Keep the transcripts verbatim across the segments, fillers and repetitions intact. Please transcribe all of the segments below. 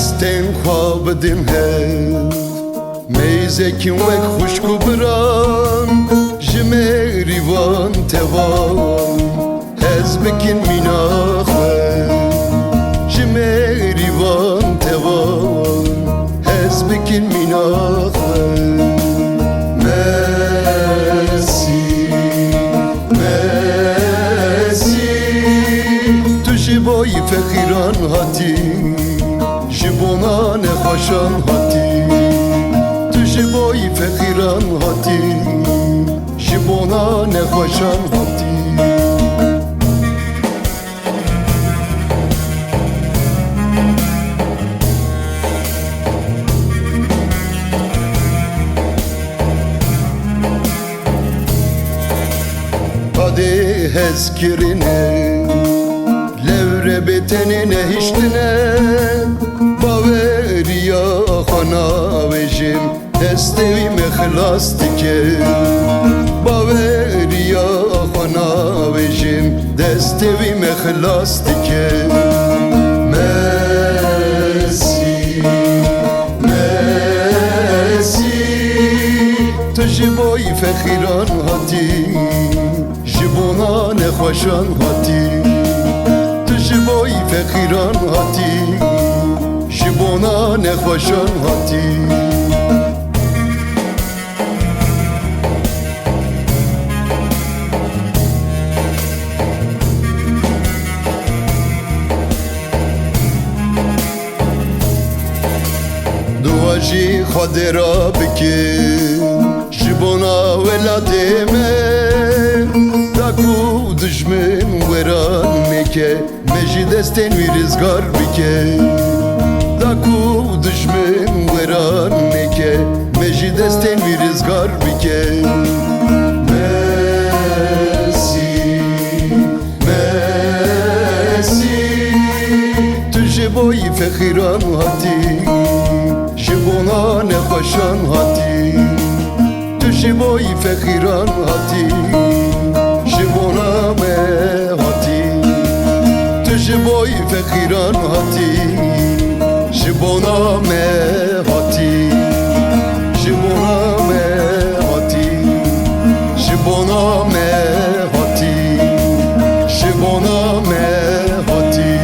Stên xwe bidin hev, meyzekî wek xwişk û biran, ji mêrîvan tevan, hez bikin mîna xwe. Ji mêrîvan tevan, hez bikin mîna xwe. Mesî, Mesî, tu ji bo yî feqîran hatî, ji bona nexweşan hatî. Tu ji bo yî feqîran hatî, ji bona nexweşan hatî. Qadê hezkirine, lewre bê tenê nehiştine, baweriya xwe navêjim, destê wî me xilas dike. Baweriya xwe navêjim, destê wî me xilas dike. Mesî, Mesî, tu ji bo yî feqîran hatî, ji bona nexweşan hatî. Tu ji bo yî feqîran hatî, ji bona nexweşan hatî. Dua jî Xwedê re bikin, ji bona welatê me, da ku dijmin weran neke, me ji destên wî rizgar bike. Da ku dijmin weran neke, me ji destên wî rizgar bike. Mesî, Mesî, tu ji bo yî feqîran hatî, ji bona nexweşan hatî. Tu ji bo yî feqîran hatî, ji bona me hatî. Tu ji bo yî feqîran hatî, ji bona me hatî. Ji bona me hatî, ji bona me hatî, ji bona me hatî.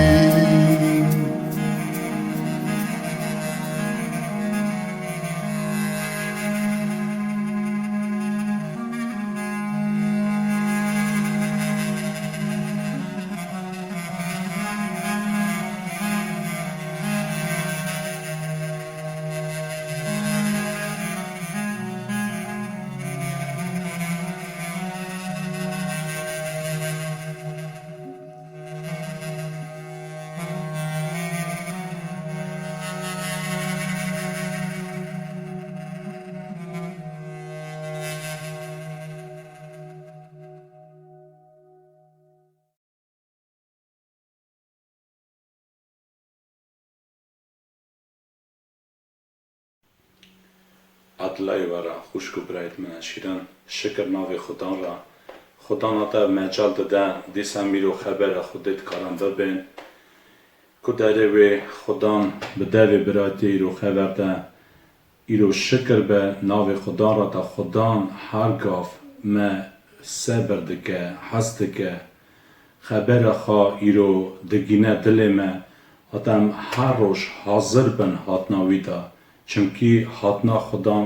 Edlayê we re, xwişk û birayêt min e şîrin, şikir navê Xudan re. Xudan hate mecal dide, dîsa mîro xebera Xwedê dikarin bibên. Ku derê wê Xudan bi devê birayetê îro xeber de. Îro şikir be navê Xudan re, ta Xudan her gav me sebir dike, hes dike. Xebera xwe îro digîne dilê me, hata em her roj hazir bin hatina wî de. Çimkî hatina Xudan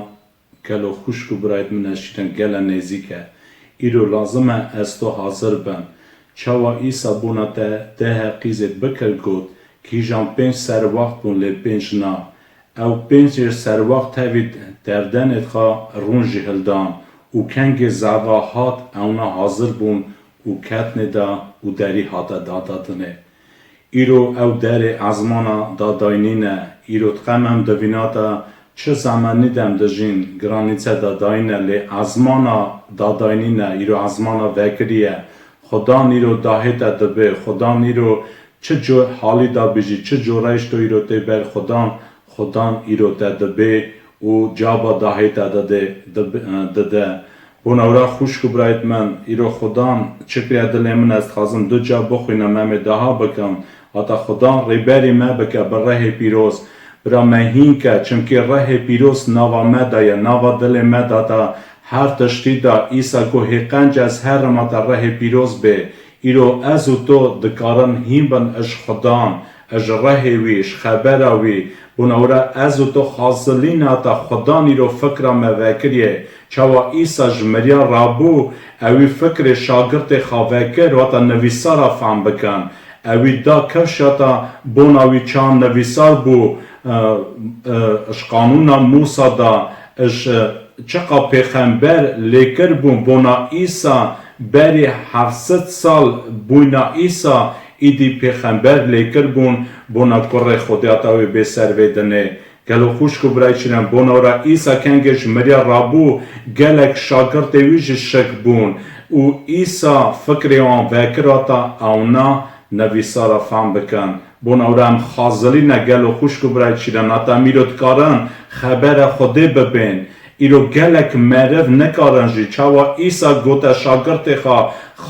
gelo xwişk û birayêt min e şîrin gele nêzîk e. Îro lazim e ez to hazir bin. Çawa Îsa bona te dehê qîzêt bikir got, kîjan pênc serwext bûn lê pênc na. Ew pênc jê serwext tevî derdenêt xwe rûn jî hildan û kengê zava hat ewna hazir bûn û ketnê de û derî hate dadadinê. Îro ew derê ezmana dadaynî ne. Îro diqem em di vîna de çi zemenî de em dijîn, giranîçe dadaynî ne, lê ezmana dadaynî ne, îro ezmana vekirî ye. Xudan îro dahê te dibê, Xudan îro çi co halî de bijî, çi coreyş to îro tê ber Xudan, Xudan îro te dibê û caba dahê te didê, dib-, dide. Bona wira xwişk û birayêt min, îro Xudan çi kiriye dilê min, ez dixwazim du ca bixwînim, em ê daha bikim. Hata Xudan rêberî me bike bi rehê pîroz. Bira me hîn ke, çimkî rehê pîroz nava me de ye, nava dilê me de, de her tiştî de. Îsa got, hê qenc ez herim, heta rehê pîroz bê. Îro ez û to dikarin hîn bin ji Xudan, ji rehê wî, ji xebera wî. Bona wira ez û to xazilîne, heta Xudan îro fikra me vekiriye. Çawa Îsa ji miriya rabû, ewî fikrê şagirtê xwe vekir, heta nivîsara fehm bikin. Ewî da kifş, heta bona wî çawa nivîsar bû, e, e, ji qanûna Mûsa de, ji çiqa pêxember lêkir bûn, bona Îsa berî heft sed sal bûyna Îsa, îdî pêxember lêkir bûn, bona kurê Xwedê, heta wê bê ser vê dinê. Gelo xwişk û birayê çîran, bona wira Îsa kengê ji miriya rabû, gelek şagirtê wî jî şik bûn û Îsa fikrê wan vekir, heta ewna nivîsara fehm bikin. Bona wira em xazilî ne, gelo xwişk û birayê çîran, heta em îro dikarin xebera Xwedê bibên. Îro gelek meriv nikarin jî. Çawa Îsa gote şagirtê xwe,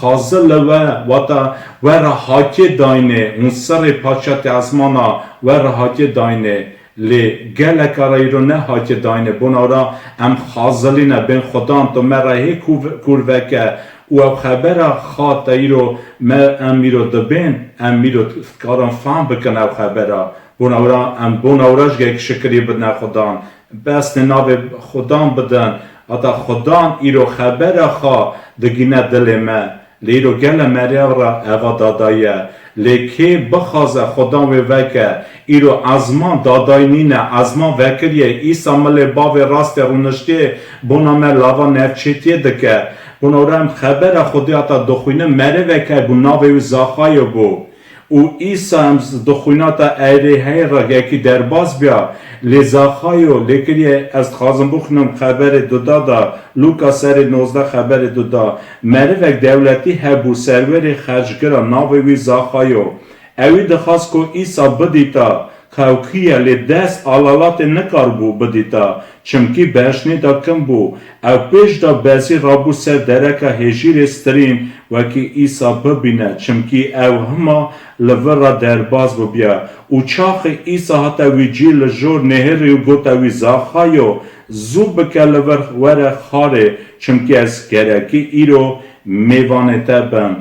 xazil li we, wata were hakê dayne, hûn serê paşatê ezmana were hakê dayne. Lê geleka re îro ne hakê dayne. Bona wira em xazilî ne, bên Xudan, tu me re hê kûv-, kûr veke û ew xebera xwe te îro me, em îro dibên, em îro dikarin fehm bikin ew xebera. Bona wira em, bona wira ji gelek şikirî bidine Xudan. Bes nê navê Xudan bidin. Heta Xudan îro xebera xwe digîne dilê me. Lê îro gele meriv re eva dadayî ye. Lê kê bixwaze Xudan wê veke, îro ezman dadayî nîne, ezman vekiriye, Îsa milê bavê rastê rûniştiye, bona me lava navçêtiyê dike. Bona wira em xebera Xwedê heta dixwînin, merivek hebû, navê wî Zaxayo bû. Û Îsa em dixwîna ta erê hey re yekî derbas biya, lê Zaxayo lê kiriye, ez dixwazim bixwînim xeberê duda da, Lûka serê nozdeh xeberê duda. Merivek dewletî hebû, serwerê xercgira, navê wî Zaxayo. Ewî dixwast ku Îsa bidîta, ka ew kî ye, lê dest alalatê nikaribû bidîta, çimkî beşnê de kin bû. Ew pêş de bezî rabû ser dereka hêjîrê stirîn, wekî Îsa bibîne, çimkî ew hima li vir re derbas bibiya. Û çaxê Îsa hate wî cî li jor nihêrî û gote wî, Zaxayo, zû bike li vir were xarê, çimkî ez gerekî îro mêvanê te bim.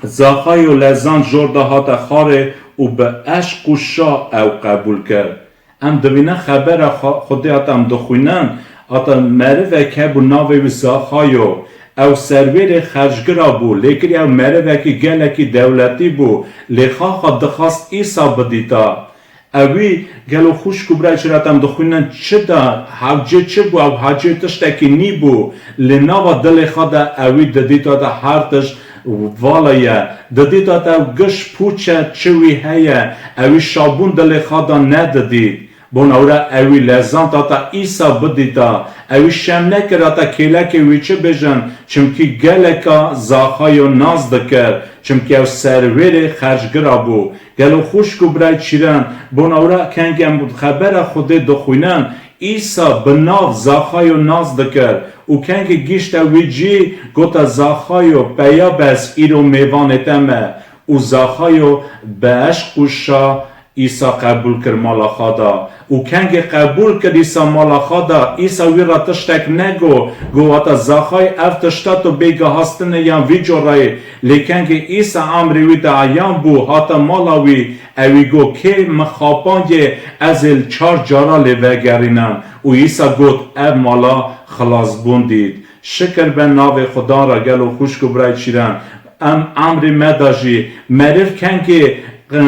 Zaxayo lezand jor de hate xarê û bi eşq û şa ew qebûl kir. Em divînin xebera Xwe-, Xwedê hate em dixwînin, hate merivek hebû navê wî Zaxayo. Ew serwêrê xercgira bû, lê kirî ew merivekî gelekî dewletî bû, lê xaxa dixwast Îsa bidîta. Ewî gelo xwişk û birayê çira tem dixwînin çi de hewcê çi bû? Ew hewcê tiştekî nîbû. Lê nava dilê xwe de ewî didît, weta her tişt vala ye. Didît, weta ew giş pûç e, çi wî heye. Ewî şabûn dilê xwe de nedidît. Bona wira ewî lezand, weta Îsa bidîta. Ewî şem nekir, weta kêlekê wî çi bêjin, çimkî geleka Zaxayo nas dikir. Çimkî ew serwêrê xercgira bû. Gelo xwişk û birayê çîran, bona wira kengê em xebera Xwedê dixwînin, Îsa bi nav Zaxayo nas dikir û kengê gihîşte wî cî, gote, Zaxayo, peya bes, îro mêvanê te me. Û Zaxayo bi eşq û şa Îsa qebûl kir mala xwe de. Û kengê qebûl kir Îsa mala xwe de, Îsa wî re tiştek nego. Got, weta Zaxay, ev tişta tu bêgahastinê yan vî corayê. Lê kengê Îsa emrê wî de eyan bû, hate mala wî, ewî got, kê min xapandiye, ez ê li çar cara lê vegerînim. Û Îsa got, ev mala xilasbûn dît. Şikir be navê Xudan re, gelo xwişk û birayê çîran. Em emrê me de jî meriv kengê, e,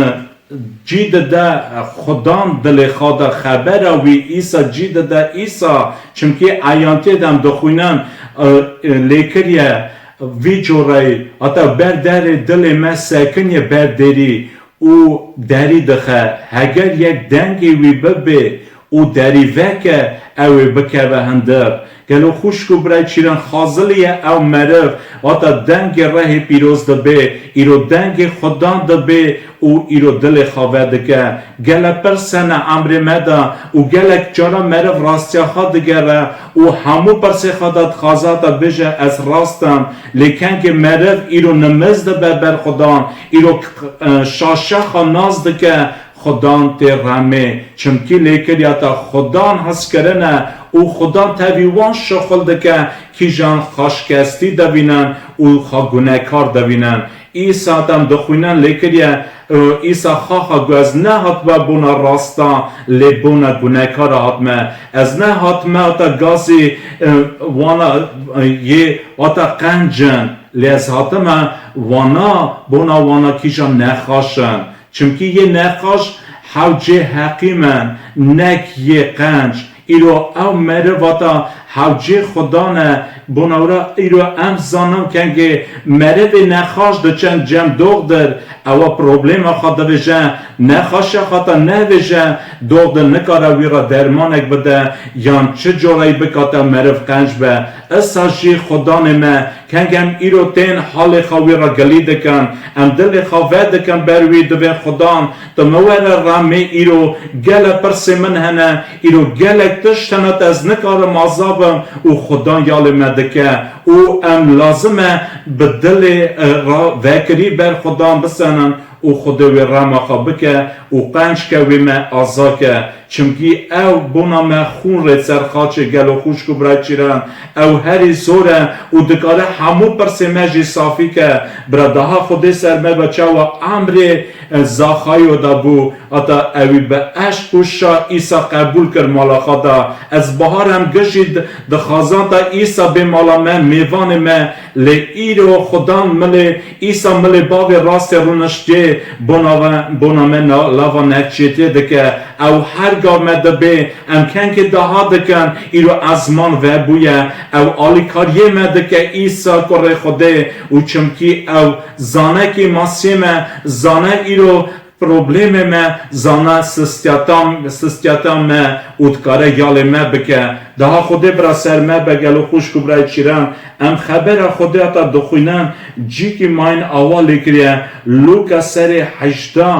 cî dide Xudan dilê xwe de, xebera wî Îsa cî dide Îsa, çimkî eyantiyê de em dixwînin, e, e, lêkiriye vî coreyî, heta ber derê dilê me sekiniye ber derî û derî dixe. Heger yek dengê wî bibê û derî veke, ew ê bikeve hundir. Gelo xwişk û birayê çîran, xazilî ye ew meriv, wata dengê rehê pîroz dibê, îro dengê Xudan dibê û îro dilê xwe vedike. Gele pirs hene emrê me de û gelek cara meriv rastiya xwe digere û hemû pirsê xwe de dixwaze te bêje, ez rast im. Lê kengê meriv îro nimiz dibe ber Xudan, îro, e, şaşe xwe nas dike, Xudan tê remê, çimkî lêkiriya te Xudan hezkirine û Xudan tevî wan şixul dike, kîjan xwe şikestî devînin û xwe gunekar devînin. Îsa te em dixwînin lêkiriye, e, Îsa xaxa got, ez nehatime bona rasta, lê bona gunekara hatime. Ez nehatime ata gazî, e, wana, e, yê ata qencin, lê ez hatime wana, bona wana kîjan nexaş in. Çimkî yê nexaş hewcê heqîm in, nek yê qenc. Îro ew meriv ata hewcê Xudan e. Bona wira îro em zanin kengê merivê nexaş diçin cem doxdir, ewa problema xwe divêje, nexaşiya xwe ta nevêje, doxdir nikare wî re dermanek bide, yan çi coreyî bikate meriv qenc be. Isa jî Xudanê me, keng em îro tên halê xwe wî re gilî dikin, em dilê xwe vedikin ber wî, divê Xudan, tu min were remê, îro gele pirsê min hene, îro gelek tişt hene, te ez nikarim aza bim û Xudan yalê me dike û em lazim e bi dilê, e, ra vekirî ber Xudan bisenin û Xwedê wê rema xwe bike û qenc ke wê me aza ke. Çimkî ew bona me xûn rê ser xaçê gelo xwişk û bira çîran, ew herî zor e û dikare hemû pirsê me jî safî ke. Bira daha Xwedê ser me be çawa emrê, e, Zaxayo da bû, ata ewî bi eşq û şa Îsa qebûl kir mala xwe da. Ez baharem gijî di-, dixwazan ta Îsa bê mala me, mêvanê me, lê îro Xudan milê Îsa milê bavê rastê rûniştê bona ve, bona me na-, lava nehçetê dike. Ew her gav me dibê, em kenkê daha dikin, îro ezman vebûye. Ew alîkariyê me dike Îsa kurê Xwedê û çimkî ew zanekî masiyê me, zane îro problemê me, zane sistiyata, sistiyata me û dikare yalê me bike. Daha Xwedê bira ser me be gelo xwişk û birayê çîran. Em xebera Xwedê heta dixwînin, cîkî mayîn awa lêkiriye. Lûka serê hejdeh,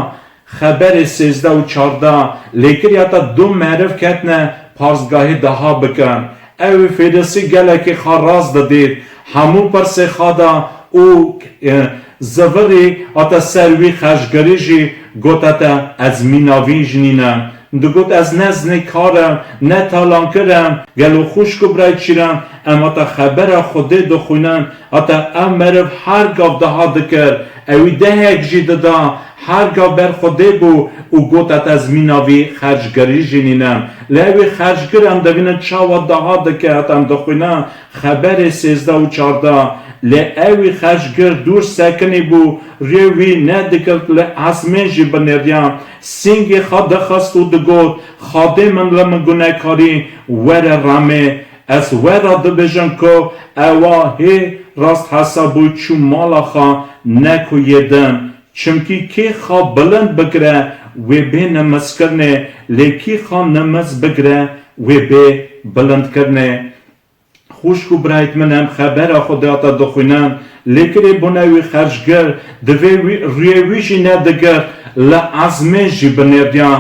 xeberê sêzdeh û çardeh lêkiriye heta du meriv ketine parzgahê daha bikin. Ew ê Fêrisî gelekî xwe rast didît. Hemû pirsê xwe da û, e, zivirî heta ser wî xercgirî jî got, heta ez mîna vî jî nîne. Digot, ez ne zinikar im, ne talankir im. Gelo xwişk û birayê çîran, em heta xebera Xwedê dixwînin, heta ev meriv her gav daha dikir, ewî dehek jî dida, her gav ber Xwedê bû û got, heta ez mîna vî xercgirî jî nîne. Lê ewî xercgir em dibînin çawa daha dike, heta em dixwînin, xeberê sêzdeh û çardeh, lê ewî xercgir dûr sekinî bû, rê wî nedigirt, li ezmên jî binêriya. Sîngê xwe dixist û digot, Xadê min li min gunekarî, were remê. Ez we re dibêjim ku ewa hê rast hesabû çû mala xwe, ne ku yê din. Çimkî kê xwe bilind bigire, wê bê nimizkirinê, lê kî xwe nimiz bigire, wê bê bilindkirinê. Xwişk û birayêt min, em xebera Xwedê heta dixwînin, lêkirê bûne wî xercgir, divê wî, rûyê wî jî nedigirt, li ezmên jî binêriya.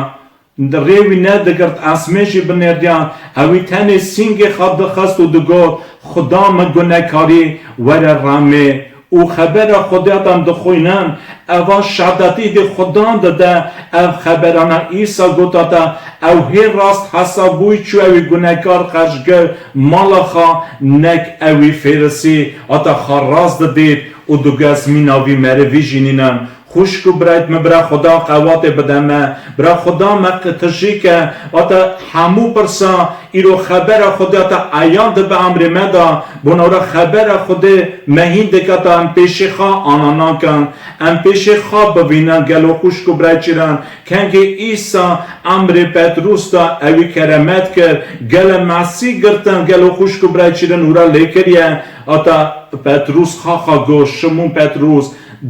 Rê wî nedigirt, ezmên jî binêriya. Ewî tenê sîngê xwe dixist û digot, Xuda min gunekarî, were remê. Û xebera Xwedê heta em dixwînin, eva şehadetî dê Xudan dide, ev xeberana Îsa gota te, ew hê rast hesabûyî çû ewî gunekar xercgir mala xwe, nek ewî Fêrisî, heta xwe rast didît û digot, ez mîna vî merivî jî nînim. Xwişk û birayêt min, bira Xuda qewatê bide me, bira Xuda me qe-, tijî ke, heta hemû pirsa îro xebera Xwedê heta eyan dibe emrê me de, bona wira xebera Xwedê me hîn dike heta em pêşê xwe ananan kin, em pêşê xwe bivînin. Gelo xwişk û birayê çîran, kengê Îsa emrê Petrûs de ewî keremet kir, gele mesî girtin, gelo xwişk û birayê çîran wira lê kiriye, heta Petrûs xaxa got, Şimûn Petrûs,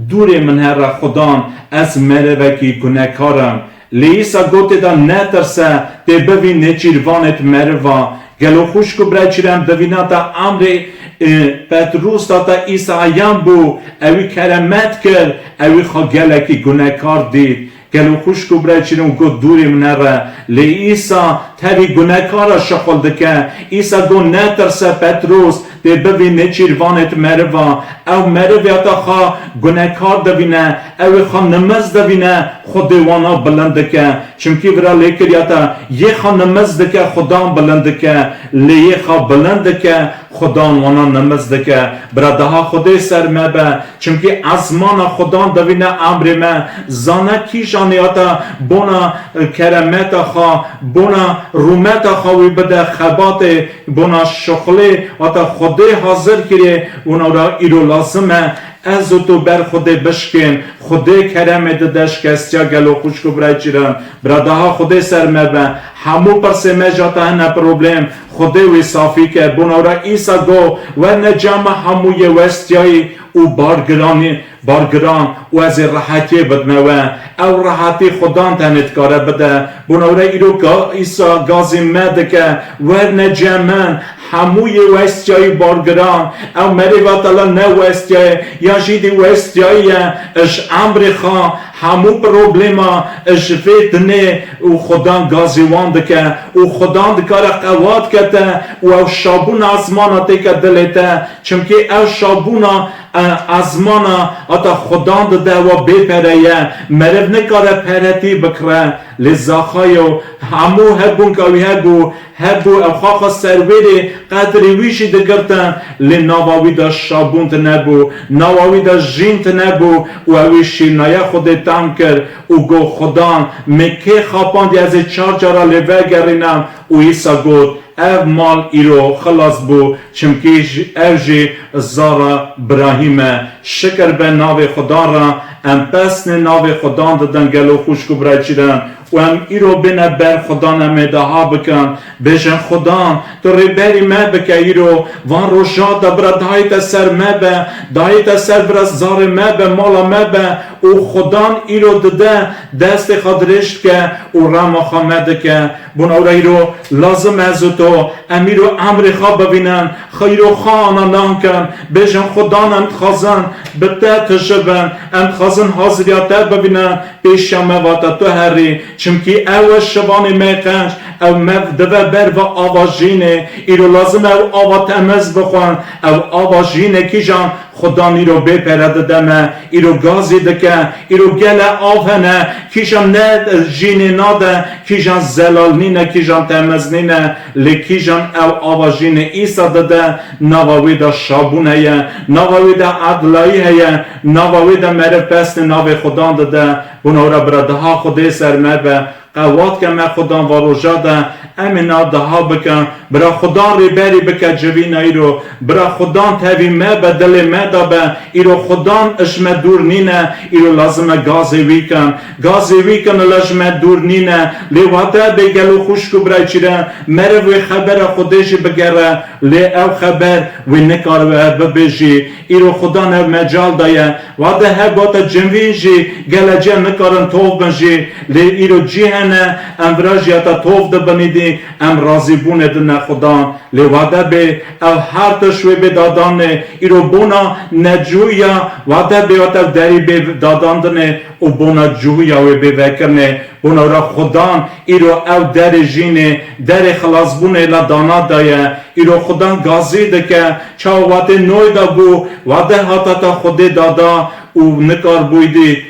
dûrê min here Xudan, ez merivekî gunekar im. Lê Îsa gotê de, netirse, tê bivî nêçîrvanêt meriva. Gelo xwişk û birayê çîran, divîna te emrê, e, Petrûs de te Îsa eyan bû, ewî keremet kir, ewî xwe gelekî gunekar dît. Gelo xwişk û birayê çîran, got, dûrê min here. Lê Îsa tevî gunekara şixul dike. Îsa got, netirse Petrûs, Tê bivî nêçîrvanê ti meriva. Ew merivê heta xwe gunekar divîne, ew ê xwe nimiz divîne, Xwedê wana bilind dike. Çimkî vira lêkiriya te yê xwe nimiz dike, Xudan bilind dike. Lê yê xwe bilind dike, Xudan wana nimiz dike. Bira daha Xwedê ser me be. Çimkî ezmana Xudan divîne emrê me. Zane kîjan ê heta bona keremeta xwe, bona rûmeta xwe wî bide xebatê, bona şixulê heta Xwedê hazir kiriye, û newra îro lazim e ez û tu ber Xwedê bişkên. Xwedê keremê dide şikestiya gelo xwişk û birayê çîran. Bira daha Xwedê ser me be. Hemû pirsê me jî heta hene problem. Xwedê wî safî ke. Bona newra Îsa go, werne cem me hemû yê westiyayî û bargiranî, bargiran û ez ê rehetiyê bidime we. Ew rehetî Xudan tenê dikare bide. Bona newra îro ga-, Îsa gazî me dike, werne cem min, hemû yê westiyayî bargiran, ew merê vatala ne westiyayê, ya jî dî westiyayî ye, ji emrê xwe, hemû problema ji vê dinê û Xudan gazî wan dike û Xudan dikare qewat ke te û ew şabûna ezmana têke dilê te, çimkî ew şabûna e, ezmana heta Xudan dide wa bê pere ye. Meriv nikare peretî bikire. Lê Zaxayo hemû hebûnka wî hebû, hebû, ew xaxa ser wê rê qedrê wî jî digirtin. Lê nava wî de şabûn tine bû, nava wî de jîn tine bû û ew wî şîrnaya Xwedê tam kir û got, Xudan, min kê xapandî ez ê çar cara lê vegerînim? Û Îsa got, ev mal îro xilas bû, çimkî ji, ev jî zara Birahîm e. Şikir be navê Xudan re, em pesnê navê Xudan didin gelo xwişk û birayê çîran û em îro bêne ber Xudan em ê daha bikin. Bêjin, Xudan, tu rêberî me bike îro, van roja de bira dayê te ser me be, dayê te ser bira zarê me be, mala me be û Xudan îro dide destê xwe dirêj dike û rema xwe me dike. Bona newra îro lazim ez û to, em îro emrê xwe bivînin, xwe îro xwe ana nan kin, bêjin, Xudan, em dixwazin bi te tije bin, em dixwazin haziriya te bivînin, pêşiya me vata tu herî, çimkî ew e şivanê me qenc, ew me dive ber ve ava jînê, îro lazim e ew ava temiz bixwin, ew ava jînê kîjan Xudan îro bê pere dide me, îro gazî dike, îro gele av hene, kîjan ne jînê nade, kîjan zelal nîne, kîjan temiz nîne, lê kîjan ew ava jînê Îsa dide, nava wê de şabûn heye, nava wê de edlayî heye, nava wê de meriv pesnê navê Xudan dide. Bona newra bira daha Xwedê ser me be. Qewat ke me Xudan va roja de, em ê na daha bikin. Bira Xudan rêberî bike civîna îro. Bira Xudan tevî me be, dilê me de be. Îro Xudan ji me dûr nîne. Îro lazim e gazê wî kin. Gazê wî kin, la ji me dûr nîne. Lê wate bê gelo xwişk û birayê çîran, meriv wê xebera Xwedê jî bigere. Lê ew xeber wê nikare we bibêjî. Îro Xudan ev mecal daye. Wate her gota civîn jî gelece nikarin tov bin jî, lê îro cî hene, em vira jî heta tov dibin îdî, em razîbûnê dine Xudan. Lê wade bê, ew her tişt wê bê dadanê, îro bona necûya, wade bê wate ew derî bê dadandinê û bona cûya wê bê vekirinê. Bona newra Xudan îro ew derê jînê, derê xilasbûnê la dana daye. Îro Xudan gazî dike, çawa watê noy da bû, wade hata ta Xwedê dada û nikarbûyî dî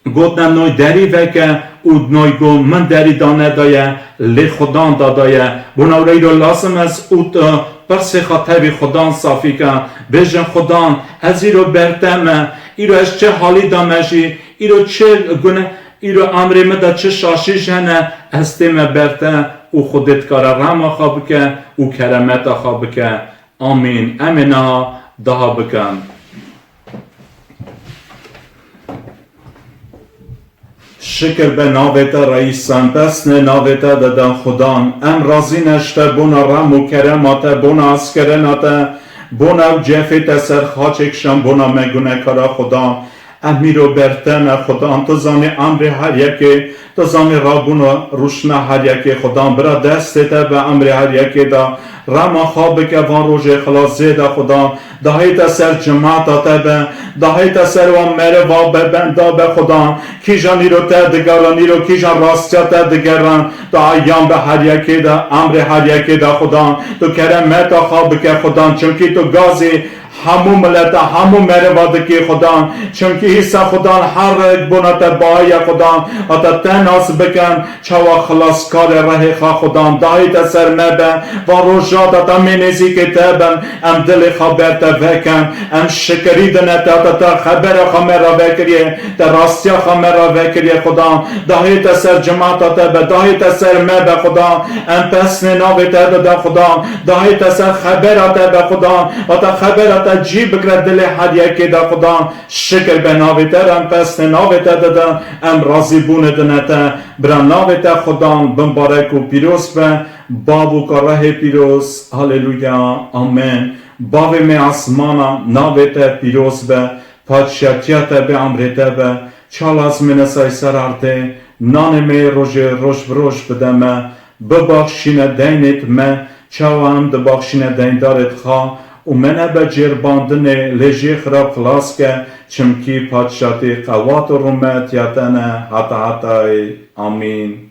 gotine noy derî veke û noy got, min derî dane daye, lê Xudan dadaye. Bona newra îro lazim ez û tu pirsê xwe tevî Xudan safî ke. Bêjin, Xudan, ez îro ber te me, îro ez çi halî de me jî, îro çi gune, îro emrê min de çi şaşî jî hene, ez tê me ber te û Xwedê dikare rehma xwe bike û keremeta xwe bike. Amîn. Em ê niha daha bikin. Şikir be navê te, Reîsan, pesnê navê te didin Xudan. Em razî ne ji te bona rem û kerema te, bona askirina te, bona ew cefê te ser xaçê kişan, bona me gunekara Xudan. Em îro ber te ne, Xudan, tu zanî emrê her yekê, tu zanî rabûna rûşna her yekê, Xudan, bira destê te be emrê her yekê de, rema xwe bike van rojê xilasê de, Xudan, dahê te ser cemata te be, dahê te ser wan meriva be, benda be, Xudan, kîjan îro te digeran, îro kîjan rastiya te digeran, tu eyan be her yekê de, emrê her yekê de, Xudan, tu keremeta xwe bike, Xudan, çimkî tu gazî hemû mileta, hemû meriva dikî, Xudan. Çimkî îsa, Xudan, her rêk bona te baye, Xudan. Heta te nas bikin, çawa xilaskarê rehê xwe, Xudan. Dahê te ser me be, va roja de te mê nêzîkê te bin, em dilê xwe ber te vekin. Em şikirî dine te, heta te xebera xwe me re vekiriye, te rastiya xwe me re vekiriye, Xudan. Dahê te ser cemata te be, dahê te ser me be, Xudan. Em pesnê navê te didin, Xudan. Dahê te ser xebera te be, Xudan. Heta xebera te cî bikire dilê her yekê de, Xudan. Şikir be navê te re, em pesnê navê te didin. Em razîbûnê dine te. Bira navê te, Xudan, bimbarek û pîroz be. Bav û ka rehê pîroz. Haleluya. Amen. Bavê me asmana, navê te pîroz be. Padşatiya te bê, emrê te be. Çala zimêne say ser erdê, nanê me yê rojê roj bi roj bide me, bibaxşîne deynêt me, çawa em dibaxşîne deyndarêt xwe, û me nebe cêrbandinê, lê jê xirab xilas ke, çimkî padşatî, qewat û rûmetiya te ne heta hetayê. Amîn.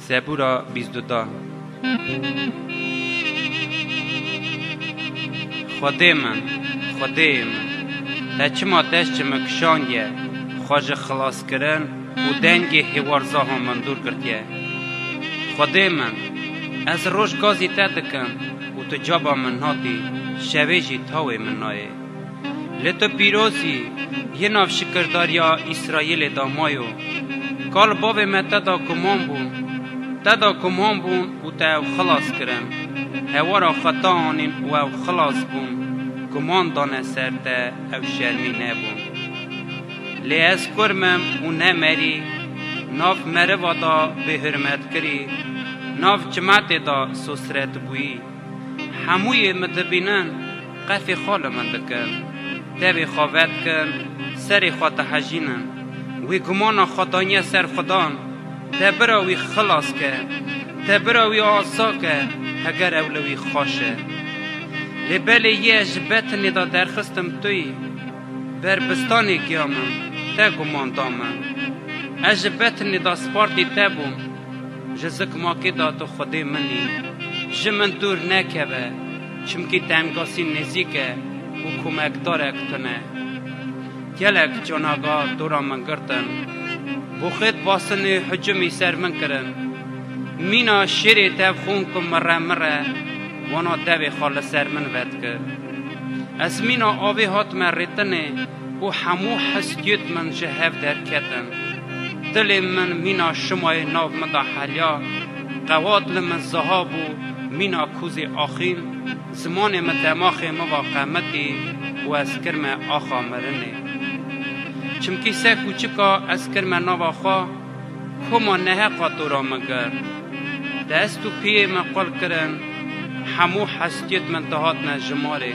Zebûra bîst û du. Xwedê min, Xwedê min, te çima dest ji min kişandiye, xwe ji xilaskirin û dengê hêwarzaha min dûr girtiye? Xwedê min, ez roj gazî te dikim û tu caba min natî, şevê jî tawê min nayê. Lê tu pîroz î, yê nav şikirdariya Îsraîlê de mayo. Kal bavê me te da guman bûn, te da guman bûn û te ew xilas kirin. Hewara xwe te anîn û ew xilas bûn. Guman dane ser te, ew şermî nebûn. Lê ez kurm im û ne merî, nav meriva da bêhurmetkirî, nav cimetê da sosret bûyî. Hemûyê min dibînin, qefê xwe li min dikin. Tevê xwe vedikin, serê xwe dihejînin. Wî gumana xwe daniye ser Xudan, te bira wî xilas ke, te bira wî asa ke, heger ew li wî xweş e. Lê belê yê ez ji betinê de derxistim tu yî, ber bistanê giya min, te guman da min. Ez ji betinê de spartî te bûm, ji zikmakê de tu Xwedê min î. Ji min dûr nekeve, çimkî tengasî nêzîk e û komekdarek tune. Gelek canaga dora min girtin, boxêt basinê hucumî ser min kirin. Mîna şêrê tev xûn ku mirre mirre wana devê xwe li ser min vedikir. Ez mîna avê hatime rêtinê û hemû hestiyêt min ji hev derketin. Dilê min mîna şimayê nav min de heliya, qewat li min ziha bû, mîna kûzê axîn, zimanê min demaxê min va qemitî û ez kirme axa mirinê. Çimkî se kûçika ez kirme nava xwe, Koma neheqa dora min girt. Dest û piyê min qul kirin, hemû hestiyêt min dihatine jimarê.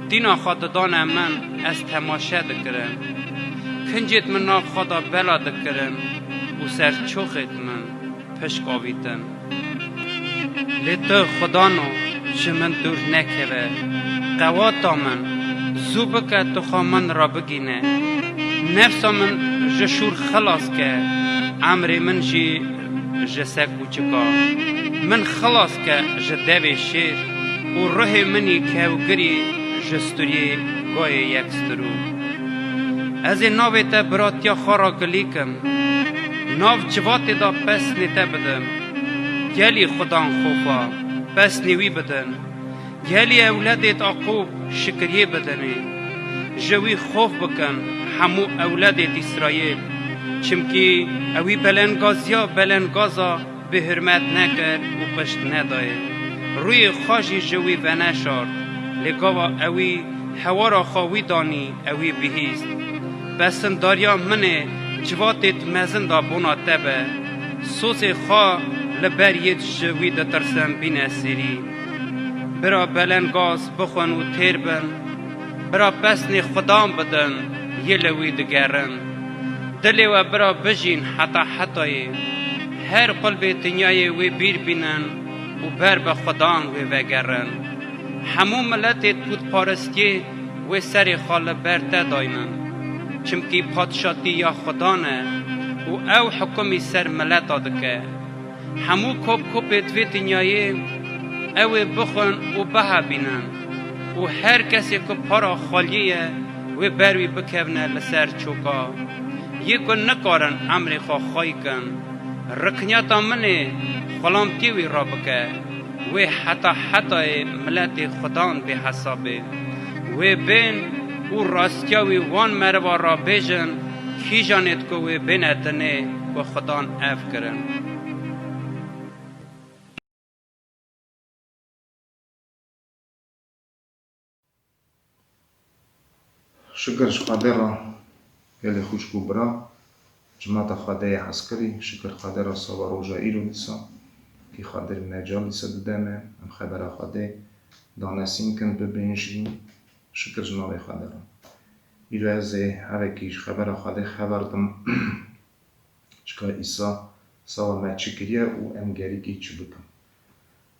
Dîna xwe didane min, ez temaşe dikirim. Kincêt min nav xwe de bela dikirin û serçoxêt min pişk avîtin. Lê tu, Xwedano, ji min dûr nekeve. Qewata min, zû bike tu xwe min re bigîne. Nefsa min ji şûr xilas ke, emrê min jî ji sekûçika. Min xilas ke ji devê şêr û ruhê min î kewgirî ji sturiyê gayê yeksturû. Ez ê navê te biratiya xwe re gilî kim. Nav civatê de pesnê te bidim. Gelî Xudan xofa, pesnê wî bidin. Gelî ewledêt Aqûb şikiriyê bidinê. Ji wî xof bikin hemû ewledêt Îsraîl. Çimkî ewî belengaziya belengaza bêhurmet nekir û pişt nedayê. Rûyê xwe jî ji wî veneşart. Lê gava ewî hewara xwe wî danî, ewî bihîst. Pesindariya min ê civatêt mezin da bona te be. Sozê xwe li ber yêt ji wî ditirsin bîne sêrî. Bira belengaz bixwin û têr bin, bira pesnê Xudan bidin, yê li wî digerin. Dilê we bira bijîn heta hetayê. Her qulbê dinyayê wê bîr bînin û ber bi Xudan wê vegerin. Hemû miletê pûtparistiyê wê serê xwe li ber te daynin. Çimkî padşatî ya Xudan e û ew hikumî ser mileta dike. Hemû kopkopê di vê dinyayê ew ê bixwin û bihebînin û her kesê ku para xweliyê ye, wê ber wî bikevne li ser çoka. Yê ku nikarin emrê xwe xwey kin, rikniyata min ê xulamtiyê wî rabike. Wê heta hetayê miletê Xudan bê hesabê. Wê bên û rastiya wî wan meriva ra bêjin, kîjanê diku wê bêne dinê ku Xudan ev kirin. Şikir ji Xwedê re, gelê xwişk û bira, cimata Xwedê ya hezkirî, şikir Xwedê re sava roja îro dîsa, kî Xwedê mecal dîsa dide me, em xebera Xwedê danesîn kin, bibêjin, şikir ji navê Xwedê re. Îro ez ê evekî ji xebera Xwedê xeber dim. Çika Îsa sava me çi kiriye û em gerîkî çi bikin.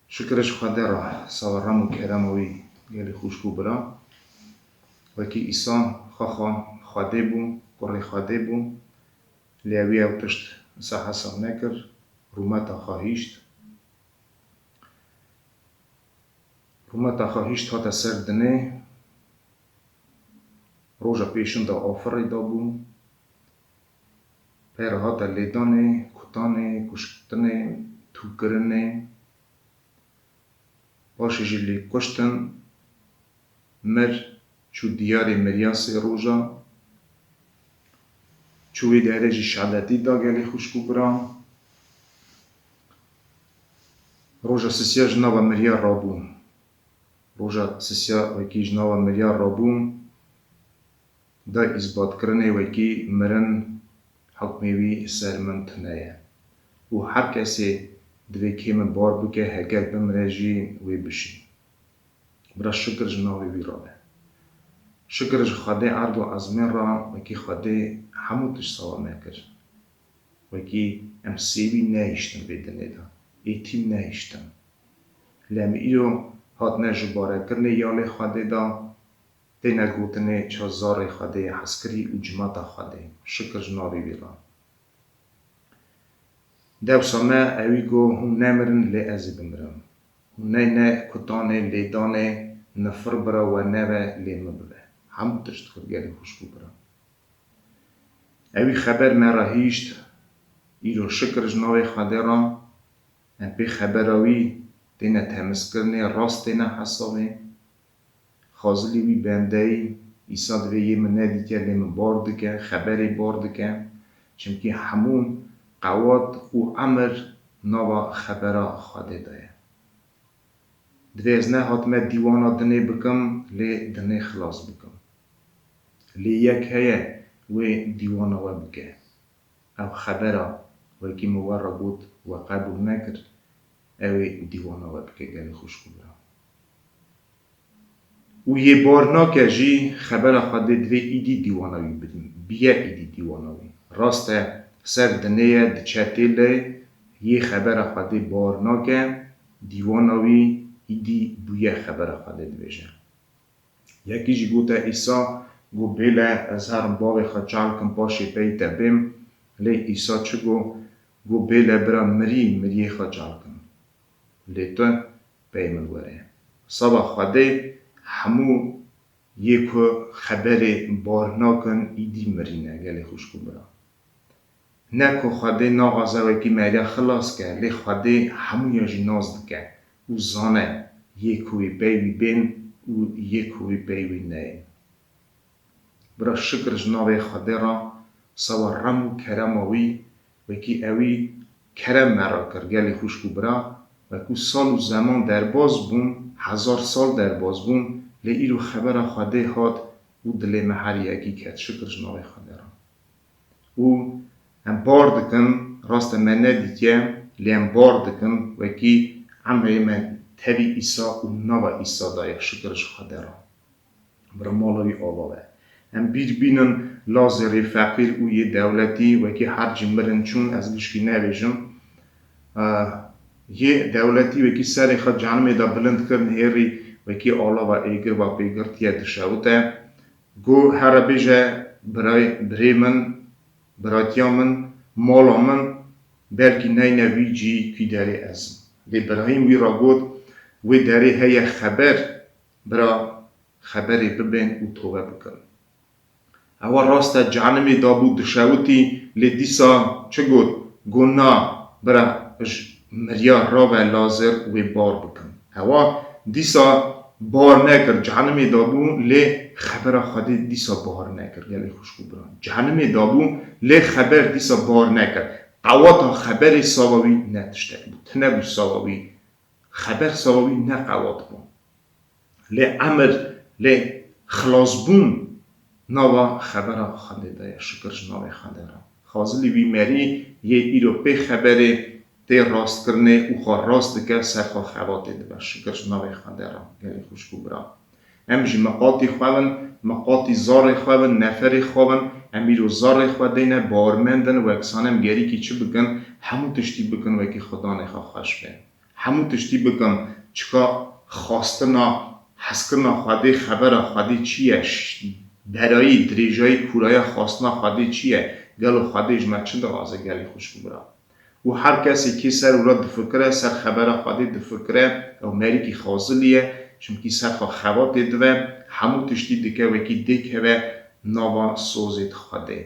Şikir ji Xwedê re, sava rem û kerema wî gelê xwişk û bira. Wekî Îsa xaxa Xwedê bû, kurê Xwedê bû, lê wî ew tişt wisa hesab nekir, rûmeta xwe hîşt. Rûmeta xwe hîşt hate ser dinê, roja pêşin de afirî dabû, pê re hate lêdanê, kutanê, kuştinê, tûkirinê, paşê jî lê kuştin, mir, çû diyarê miriya sê roja, çû wê derê jî şehadetî da gelê xwişk û bira. Roja sisiya ji nava miriya rabû. Roja sisiya wekî ji nava miriya rabû, da îsbatkirinê wekî mirin hukmê wî ser min tune ye. Û her kesê divê kê min bar bike, heger bimire jî wê bişî. Bira şikir ji navê wî re be. Şikir ji Xwedê erd û ezmên re, wekî Xwedê hemû tişt sava me kir. Wekî em sêwî nehiştin vê dinê de, êtîm nehiştin. Lê em îro hatine ji barekirinê ya lê Xwedê de, têne gotinê ça zarê Xwedê ya hezkirî û cimata Xwedê. Şikir ji navê wî re. Dewsa me ewî got, hûn nemirin, lê ez ê bimirim. Hûn neyne kutanê, lêdanê, nifir bira we neve, lê min bibe. Hemû tişt xirgelê xwişk û bira. Ewî xeber me re hîşt, îro şikir ji navê Xwedê re, em pê xebera wî têne temizkirinê, rast têne hesabê. Xazilî wî bendeyî, Îsa divê yê min nedîtiye, lê min bar dike, xeberê bar dike. Çimkî hemûn qewat û emir nava xebera Xwedê de ye. Divê ez nehatime dîwana dinê bikim, lê dinê xilas bikim. Lê yek heye wê dîwana we bike. Ev xebera wekî min we re got, we qebûl nekir, ew ê dîwana we bike gelê xwişk û bira. Û yê bar nake jî xebera Xwedê divê îdî dîwana wî bidin, biye îdî dîwana wî. Rast e, ser dinê ye, diçe tê, lê yê xebera Xwedê bar nake, dîwana wî îdî bûye xebera Xwedê dibêje. Yekî jî gote Îsa, got, bêle ez herim bavê xwe çal kim, paşê pey te bêm. Lê Îsa çi got? Got, bêle bira mirî, miriyê xwe çal kim. Lê tu pey min were. Sava Xwedê hemû yê ku xeberê bar nakin, îdî mirî ne, gelê xwişk û bira. Ne ku Xwedê naxwaze wekî meriya xilas ke, lê Xwedê hemûya jî nas dike û zane yê ku wê pey wî bên û yê ku wê pey wî neyên. Bira şikir ji navê Xwedê re, sava rem û kerema wî, wekî ewî kerem me re kir, gelê xwişk û bira, wekû sal û zeman derbas bûn, hezar sal derbas bûn, lê îro xebera Xwedê hat û dilê me her yekî ket. Şikir ji navê Xwedê re. Û em bar dikin, rast e me nedîtiye, lê em bar dikin, wekî emrê me tevî Îsa û nava Îsa de ye, şikir ji Xwedê re. Bira mala wî ava be. Em bîr bînin Lazerê feqîr û yê dewletî wekî her cî mirin çûn, ez gişkî nebêjim. Eh, yê dewletî wekî serê xwe cehenimê de bilind kir, nihêrî wekî alava êgir ve pê girtiye dişewite. Got, here bêje, birayê, birê min, biratiya min, mala min, belkî neyne vî cî kî derê ez im. Lê Birahîm wî re got, wê derê heye xeber, bira xeberê bibên û tobe bikin. Ewa rast e, cehenimê dabû dişewitî, lê dîsa çi got? Got, na, bira, ji miriya rave Lazer wê bar bikin. Ewa dîsa bar nekir, cehenimê dabû, lê xebera Xwedê dîsa bar nekir, gelê xwişk û biran. Cehenimê dabû, lê xeber dîsa bar nekir. Qewata xeberê sava wî ne tiştek bû. Tune bû sava wî. Xeber sava wî ne qewat bû. Lê emir, lê xilasbûn nava xebera Xwedê de ye, şikir ji navê Xwedê re. Xazilî wî merî yê îro pê xeberê tê rastkirinê û xwe rast dike, ser xwe xebatê dibe, şikir ji navê Xwedê re, gelê xwişk û bira. Em jî miqatî xwe bin, miqatî zarê xwe bin, neferê xwe bin, em îro zarê xwe deyne, bawermend in, wek sanem gerîkî çi bikin, hemû tiştî bikin wekî Xudanê xwe xweş bê. Hemû tiştî bikin, çika xwastina, hezkirina Xwedê, xebera Xwedê çi ye? Ş-, berayî, dirêjayî, kûraya xwastina Xwedê çi ye? Gelo Xwedê ji me çi dixwaze, gelê xwişk û bira? Û her kesê kê ser wira difikire, ser xebera Xwedê difikire, ew merîkî xazilî ye, çimkî ser xwe xebatê dive, hemû tiştî dike wekî dêk heve nava sozê di Xwedê.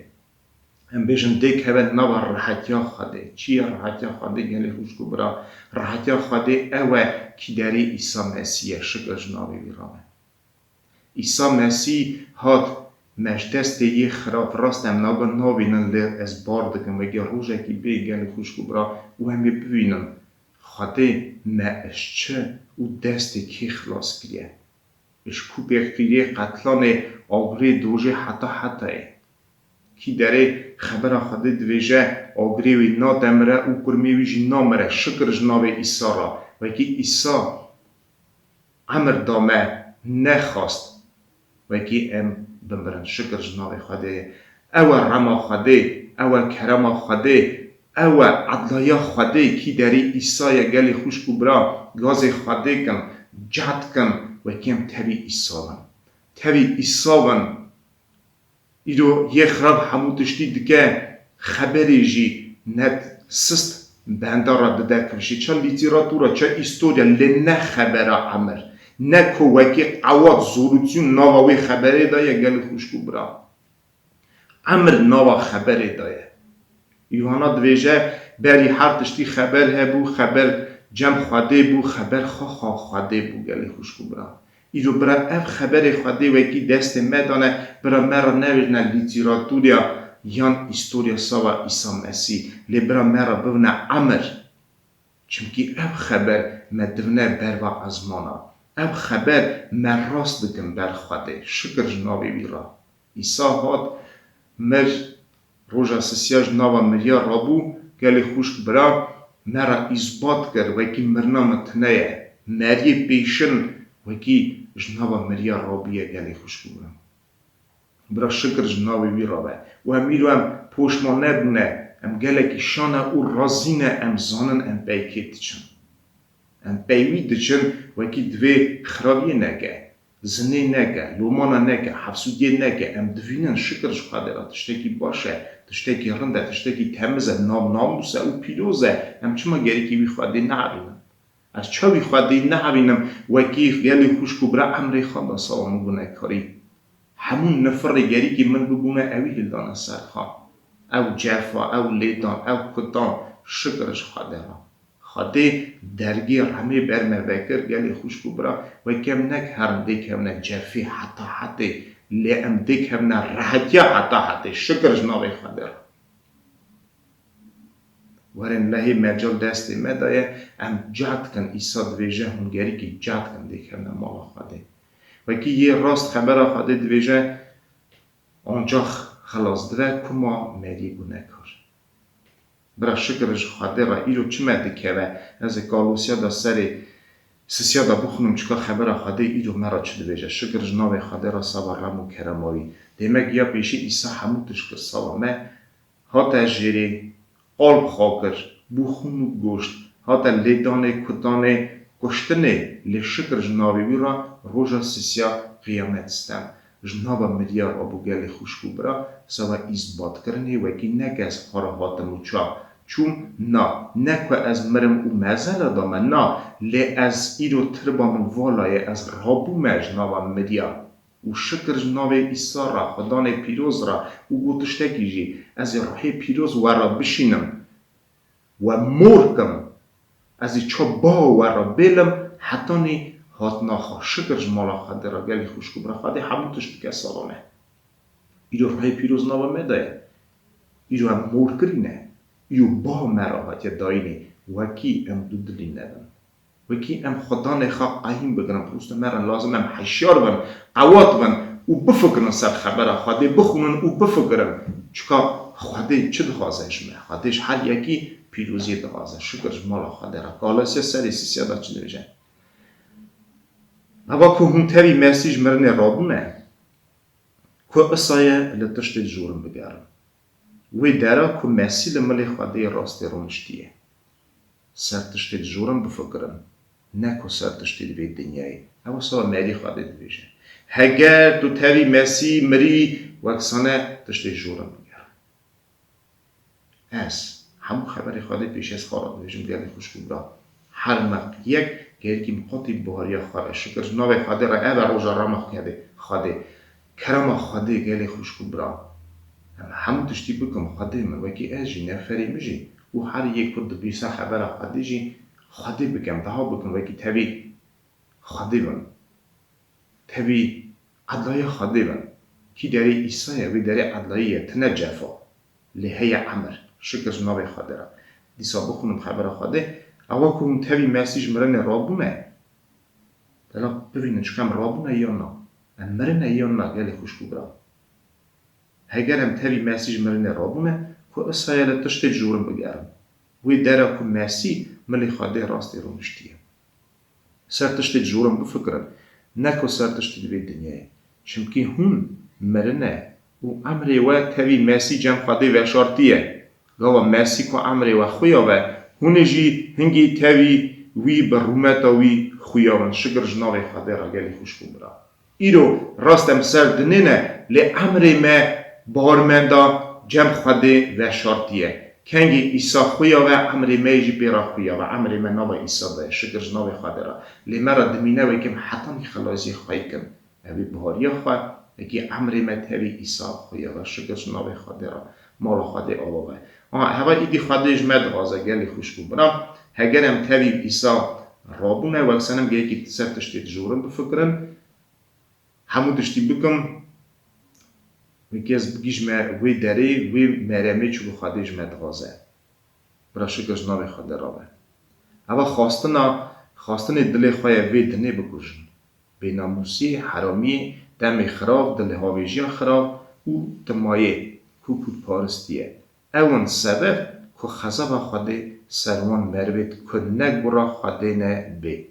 Em bêjin dêk heve nava rehetiya Xwedê. Çi ye rehetiya Xwedê, gelê xwişk û bira? Rehetiya Xwedê ew e kî derê Îsa Mesîh ye, şikir ji navê wî re be. Îsa Mesîh hat, me ji destê yê xirav rast em nabe navînin, lê ez bar dikim, wekî rojekî bê, gelê xwişk û bira, û em ê bibînin Xwedê me ji çi û destê kê xilas kiriye. Ji kûpê qîrê, qetlanê, agirê, dojê heta hetayê. Kî derê xebera Xwedê divêje, agirê wî nademire û kurmê wî jî namire, şikir ji navê Îsa re. Wekî Îsa emir da me, nexwast wekî em bimirin, şikir ji navê Xwedê. Ew e rema Xwedê, ew e kerema Xwedê, ew e edlaya Xwedê, kî derê Îsa ye, gelê xwişk û bira, gazê Xwedê kin, cehd kin, wekî em tevî Îsa bin. Tevî Îsa bin. Îro yê xirav hemû tiştî dike, xeberê jî ne sist benda re dide kifşê. Çi lîteratura, çi îstorya, lê ne xebera emir. Ne ku wekî qewat, zorûtîn nava wê xeberê de ye, gelê xwişk û bira. Emir nava xeberê de ye. Yuhanna divêje, berî her tiştî xeber hebû, xeber cem Xwedê bû, xeber xwe xwe Xwedê bû, gelê xwişk û bira. Îro bira ev xeberê Xwedê wekî destê me dane, bira me re nebêjne lîteraturya yan îstorya sava Îsa Mesîh, lê bira me re bivne emir. Çimkî ev xeber me divne berva ezmana. Ev xeber me rast dikin ber Xwedê. Şikir ji navê wî re. Îsa hat, mir, roja sisiya ji nava miriya rabû, gelê xwişk bira, me re îsbat kir, wekî mirina min tune ye. Meriyê pêşin wekî ji nava miriya rabûye, gelê xwişk bira. Bira şikir ji navê wî re be. Û em îro em poşman nebûne, em gelekî şan e û razî ne, em zanin em pey kê diçin. Em pey wî diçin, wekî divê xirabiyê neke, zinê neke, lomana neke, hefsûdiyê neke. Em divînin şikir ji Xwedê re tiştekî baş e, tiştekî rind e, tiştekî temiz e, nav namûs e û pîroz e. Em çima gerîkî wî Xwedê neherînin? Ez çawî Xwedê nehevînim, wekî gelê xwişk û bira emrê xwe da sava min gunekarî. Hemû nifirê gerîkî min bibûne ewî hildane ser xwe. Ew cefa, ew lêdan, ew kutan, şikir ji Xwedê re. Xwedê dergê remê ber me vekir, gelê xwişk û bira, wekî em nek herin dêkevine cefê heta hetê, lê em dêkevine rehetiya heta hetê, şikir ji navê Xwedê re. Werin lehê mecal destê me de ye, em cehd kin, Îsa divêje, hûn gerîkî cehd kin dêkevine mala Xwedê. Wekî yê rast xebera Xwedê divêje, ancax xilas dibe kuma meriyê gunekar. Bira şikir ji Xwedê re îro çi me dikeve, ez ê Kalosya de serê Sisiya da bixwînim çika xebera Xwedê îro me re çi dibêje. Şikir ji navê Xwedê re sava rem û kerema wî. Dêmek ya pêşî Îsa hemû tişt kir sava me. Hate jêrê, qal bi xwe kir, bû xûn û goşt. Hate lêdanê, kutanê, kuştinê, lê şikir ji navê wî re roja sisiya qiyamet stend. Ji nava miriya rabû gelê xwişk û bira, sava îsbatkirinê wekî ne ke ez xwe re hatim û ça, çûm, na, ne ku ez mirim û mezela da me, na, lê ez îro tirba min vala ye, ez rabûme ji nava miriya. Û şikir ji navê Îsa re, Xudanê pîroz re, û got tiştekî jî, ez ê ruhê pîroz we re bişînim. We mor kim. Ez ê ça ba we re bêlim, hetanî hatina xwe. Şikir ji mala Xwedê re, gelê xwişk û bira, Xwedê hemû tişt dike salone. Îro ruhê pîroz nava me de ye. Îro em mor kirîne. Îro ba me re hatiye dayînê. Wekî em dûdilî nebin. Wekî em Xudanê xwe qehîn bigirin, prosta me re lazim em hişyar bin, qewat bin û bifikirin ser xebera Xwedê, bixwînin û bifikirin. Çika Xwedê çi dixwaze ji me? Xwedê ji her yekî pîroziyê dixwaze. Şikir ji mala Xwedê re. Galesya serê sisiya da çi dibêje? Eva ku hûn tevî Mesî ji mirinê rabûne, ku isa ye li tiştê dijorin bigerin. Wê dera ku Mesî li milê Xwedê rastê rûniştiye. Ser tiştê dijorin bifikirin, ne ku ser tiştê di vê dinyayê. Ew sava merî Xwedê dibêje. Heger tu tevî Mesî mirî, wek sane tiştê jorin bigerin. Ez hemû xeberê Xwedê pêşê ez xwe re dibêjim, gelê xwişk û bira. Her me yek gerîkî miqatî bihariya xwe re. Şikir ji navê Xwedê re, ev e roja rama Xwedê. Xwedê. Kerema Xwedê, gelê xwişk û bira. Em hemû tiştî bikim, Xwedê min, wekî ez jî, neferê min jî û her yek ku dibîse xebera Xwedê jî, Xwedê bikim, daha bikim, wekî tevî Xwedê bin. Tevî edlaya Xwedê bin. Kî derê Îsa ye, wê derê edlayî ye, tine cefa. Lê heye emir. Şikir ji navê Xwedê re. Dîsa bixwînim xebera Xwedê. Ewa ku hûn tevî Mesî ji mirinê rabûne. Dela bibînin çika em rabûne yan na. Em mirine yan na, gelê xwişk û bira. Heger em tevî Mesî ji mirinê rabûne, ku isa ye li tiştê jorin bigerin. Wê dera ku Mesî milê Xwedê rastê rûniştiye. Ser tiştê dijorin bifikirin, ne ku ser tiştê di vê dinyayê. Çimkî hûn mirine û emrê we tevî Mesî cem Xwedê veşartiye. Gava Mesî ku emrê we xuya ve, hûn ê jî hingî tevî wî bi rûmeta wî xuya bin. Şikir ji navê Xwedê re, gelê xwişk û bira. Îro rast em ser dinê ne, lê emrê me barmenda cem Xwedê veşartiye. Kengî Îsa xuya ve, emrê me jî pê re xuya ve. Emrê me nava Îsa de ye. Şikir ji navê Xwedê re. Lê me re dimîne wekî em hetanî xelaziyê xweyî kin. Ev ê bihariya xwe, wekî emrê me tevî Îsa xuya ve. Şikir ji navê Xwedê re. Mala Xwedê ava ve. Ama heva îdî Xwedê ji me dixwaze, gelê xwişk û bira. Heger em tevî Îsa rabûne, wek senem gerîkî ser tiştê dijorin bifikirin. Hemû tiştî bikim, wekî ez bigihîjime wê derê, wê meremê, çi ku Xwedê ji me dixwaze. Bira, şikir ji navê Xwedê re be. Eva xwastina, xwastinê dilê xwe ye vê dinê bikujin. Bênamûsiyê, heramiyê, demê xirav, dilê havêjiya xirav û timayê ku pûtparistî ye. Ew in sebeb ku xezaba Xwedê ser wan merivêt ku ne gura Xwedê ne bê.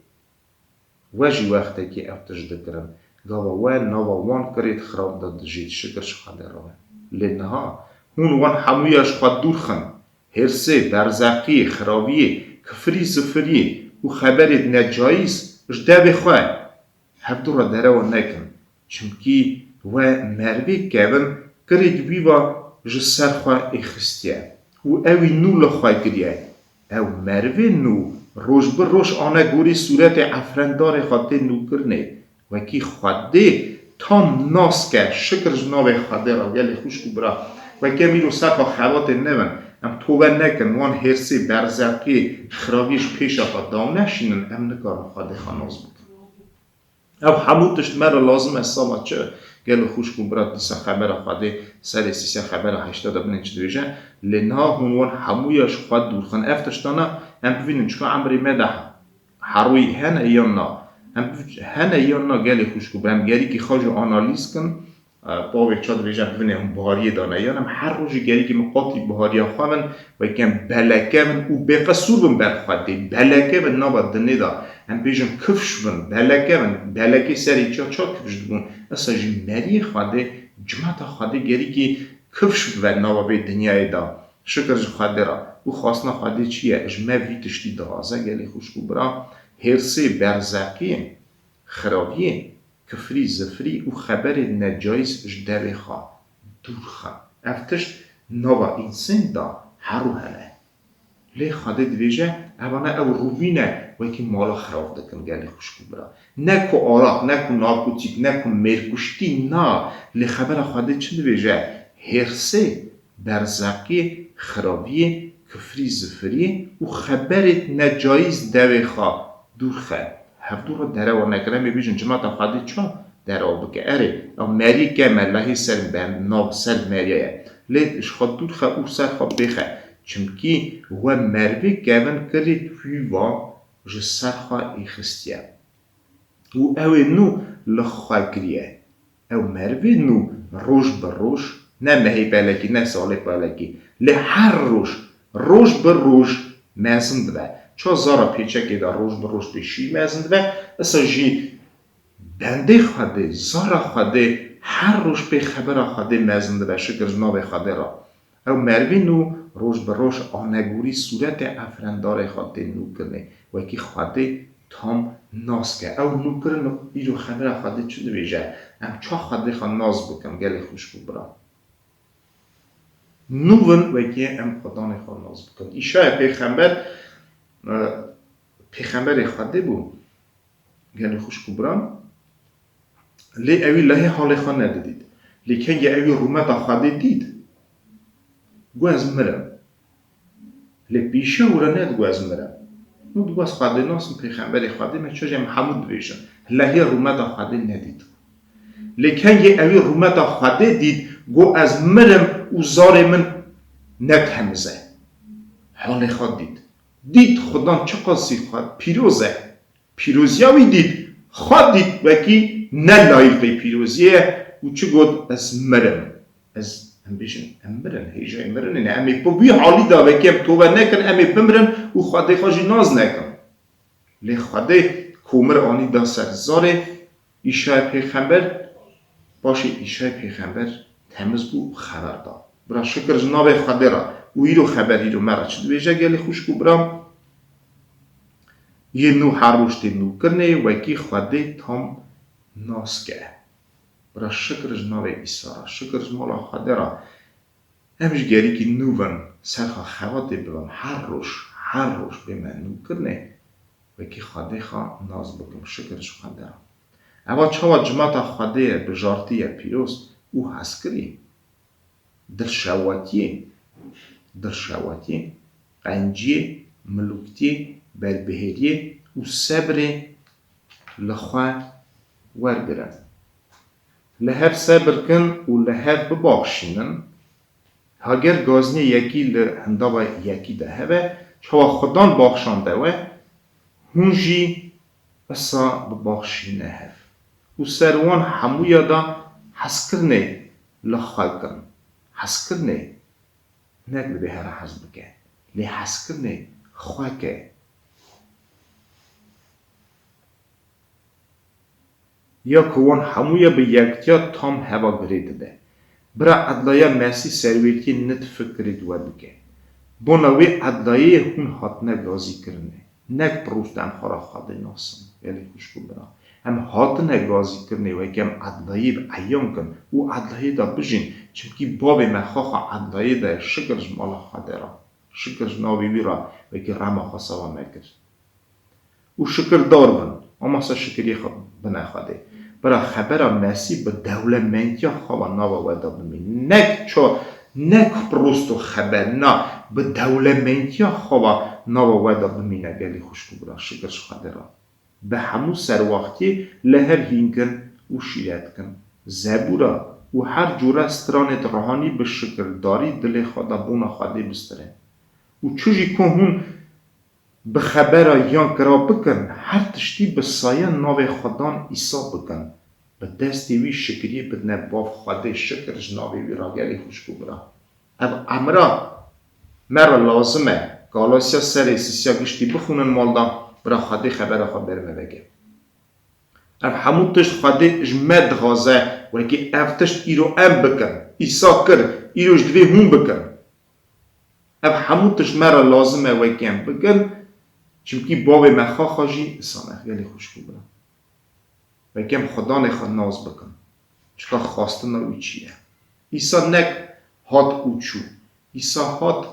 We jî wextekî ev tişt dikirin, gava we nava wan kirêt xirab de dijît, şikir ji Xwedê re be. Lê niha hûn wan hemûya ji xwe dûr xin. Hêrsê, berzeqiyê, xiraviyê, kifirî zifiriyê û xeberêt necayîz ji devê xwe hevdu re derewa nekin. Çimkî we merivê kevin kirêt wî va ji ser xwe êxistiye û ewî nû li xwe kiriye. Ew merivê nû roj bi roj ane gorî sûretê efrendarê xwe tê nûkirinê. Wekî Xwedê tam nas ke, şikir ji navê Xwedê re, gelê xwişk û bira. Wekî em îro serfa xebatê nebin, em tove nekin, wan hêrsê, berzeqiyê, xiraviyê ji pêşa xwe daw neşînin, em nikarin Xwedê xwe nas bikin. Ev hemû tişt me re lazim e, sava çi? Gelo xwişk û bira, dîsa xebera Xwedê serê sîsya xebera heşta de binên çi dibêje? Lê niha hûn wan hemûya ji xwe dûr xin. Ev tiştana em bivînin, çika emrê me de herûyî hene yan na? Em biv-, hene yan na, gelê xwişk û bira? Em gerîkî xwe jî analîz kin. Bavê ça dibêje, em bivine hûn bihariyê de ne. Yan em her rojê gerîkî miqatî bihariya xwe bin, wekî em beleke bin û bêqesûr bin ber Xwedê. Beleke bin nava dinê de. Em bêjin kifş bin, beleke bin. Belekê serê çiya ça kifş dibûn. Esa jî meriyê Xwedê, cimata Xwedê gerîkî kifş bibe nava vê dinyayê de. Şikir ji Xwedê re. Û xwastina Xwedê çi ye? Ji me vî tiştî dixwaze gelê xwişk û bira. Hêrsê, berzeqiyê, xiraviyê, kifrî, zifirî û xeberê necayîz ji devê xwe dûr xe. Ev tişt nava însên de her û hene. Lê Xwedê dibêje, evane ew rûvî ne, wekî mala xirav dikin gelê xwişk û bira. Ne ku araq, ne ku narkotîk, ne ku mêrkuştî, na. Lê xebera Xwedê çi dibêje? Hêrsê, berzeqiyê, xiraviyê, kifrî, zifirî û xeberê necayîz devê xwe dûr xe. Hevdû re derewa nekir. Em ê bêjin cimata Xwedê çawa derewa bike? Erê, ew meriyê keme, lehê ser ben, nav ser meriya ye. Lê ji xwe dûr xe û ser xwe bêxe. Çimkî we merivê kevin kirî tûva ji ser xwe êxistiye. Û ew ê nû li xwe kiriye. Ew merivê nû roj bi roj, ne mehê pelekî, ne salê pelekî, lê her roj, roj bi roj mezin dibe. Ça zara pêçekê de roj bi roj pê şî mezin dibe, isa jî bendê Xwedê, zara Xwedê her roj pê xebera Xwedê mezin dibe, şikir ji navê Xwedê re. Ew merivê nû roj bi roj anegorî sûretê efrendarê xwe tê nûkirinê, wekî Xwedê tam nas ke. Ew nûkirin îro xebera Xwedê çi dibêje? Em ça Xwedê xwe nas bikin, gelê xwişk û bira? Nûvin wekî em Xwedanê xwe nas bikin. Îşaya pêxember, e, pêxemberê Xwedê bû. Gelê xwişk û biran, lê ewî lehê halê xwe nedidît. Lê kengê ewî rûmeta Xwedê dît, got, ez mirim. Lê pîşe wira nedigot, ez mirim. Nû digot, ez Xwedê nasim, pêxemberê Xwedê me, çaje em hemû dibêjin. Lehê rûmeta Xwedê nedît. Lê kengê ewî rûmeta Xwedê dît, got, ez mirim û zarê min ne temiz e. Halê xwe dît. Dît Xudan çiqasî xwe pîroz e. Pîroziya wî dît, xwe dît wekî ne layîqê pîroziyê ye û çi got, ez mirim. Ez, em bêjin, em mirin, hêjayê mirinê ne. Em ê bi wî halî de wekî em tobe nekin, em ê bimirin û Xwedê xwe jî nas nekin. Lê Xwedê komir anî da ser zarê Îşayê pêxember, paşê Îşayê pêxember temiz bû û xeber da. Bira şikir ji navê Xwedê re û îro xeber îro me re çi dibêje gelê xwişk û bira? Yê nû her roj tê nûkirinê wekî Xwedê tam nas ke. Bira şikir ji navê Îsa re, şikir ji mala Xwedê re. Em ji gerîkî nûvin ser xwe xebatê bibin, her roj, her roj bê me nûkirinê, wekî Xwedê xwe nas bikim, şikir ji Xwedê re. Eva çawa cimata Xwedê ye, bijartî ye, pîroz û hezkirî, dilşewatiyê, dilşewatiyê, qenciyê, milûktiyê, berbihêriyê û sebrê li xwe wergirin. Li hev sebir kin û li hev bibaxşînin. Heger gazinê yekî li hindava yekî de hebe, çawa Xudan baxşande we, hûn jî isa bibaxşîne hev. Û ser wan hemûya de hezkirinê li xwe kin. Hezkirinê, nek dibê here hez bike, lê hezkirinê xwe ke. Ya ku wan hemûya bi yektiya tam heva girê dide. Bira edlaya Mesîh serwêtiyê nit fikirê di we bike. Bona wê edlayê hûn hatine gazîkirinê. Nek pirost em xwe ra Xwedê nasin, gelê xwişk û bira. Em hatine gazîkirinê weke em edlayê bi eyan kin û edlayê de bijîn. Çimkî bavê me xwe xwe edlayê de ye, şikir ji mala Xwedê ra. Şikir ji navê wî ra wekî rema xwe sava me kir. Û şikirdar bin. Ama se şikiriyê xwe bine Xwedê. Bira xebera Mesîh bi dewlementiya xwe ve nava we de bimîne. Nek ço, nek prosto xeber, na, bi dewlementiya xwe ve nava we de bimîne gelî xwişk û bira. Şikir ji Xwedê re. Bi hemû serwaxtiyê li hev hîn kin û şîret kin. Zebûra û her cûre stranê di rihanî bi şikirdarî dilê xwe de bona Xwedê bistirin. Û çi jî ku hûn bi xebera yan kira bikin, her tiştî bi saya navê Xudan Îsa bikin. Bi destê wî şikiriyê bidine bav Xwedê, şikir ji navê wî re gelî xwişk û bira. Ev emra me re lazim e. Galasya serê sisiya giştî bixwînin malda, bira Xwedê xebera xwe ber me veke. Ev hemû tişt Xwedê ji me dixwaze, wekî ev tişt îro em bikin. Îsa kir, îro ji divê hûn bikin. Ev hemû tişt me re lazim e wekî em bikin, çimkî bavê me xaxa jî insan e, gelî xwişk û bira. Wekî em Xudanê xwe nas bikin. Çika xwastina wî çi ye? Îsa nek hat û çû. Îsa hat,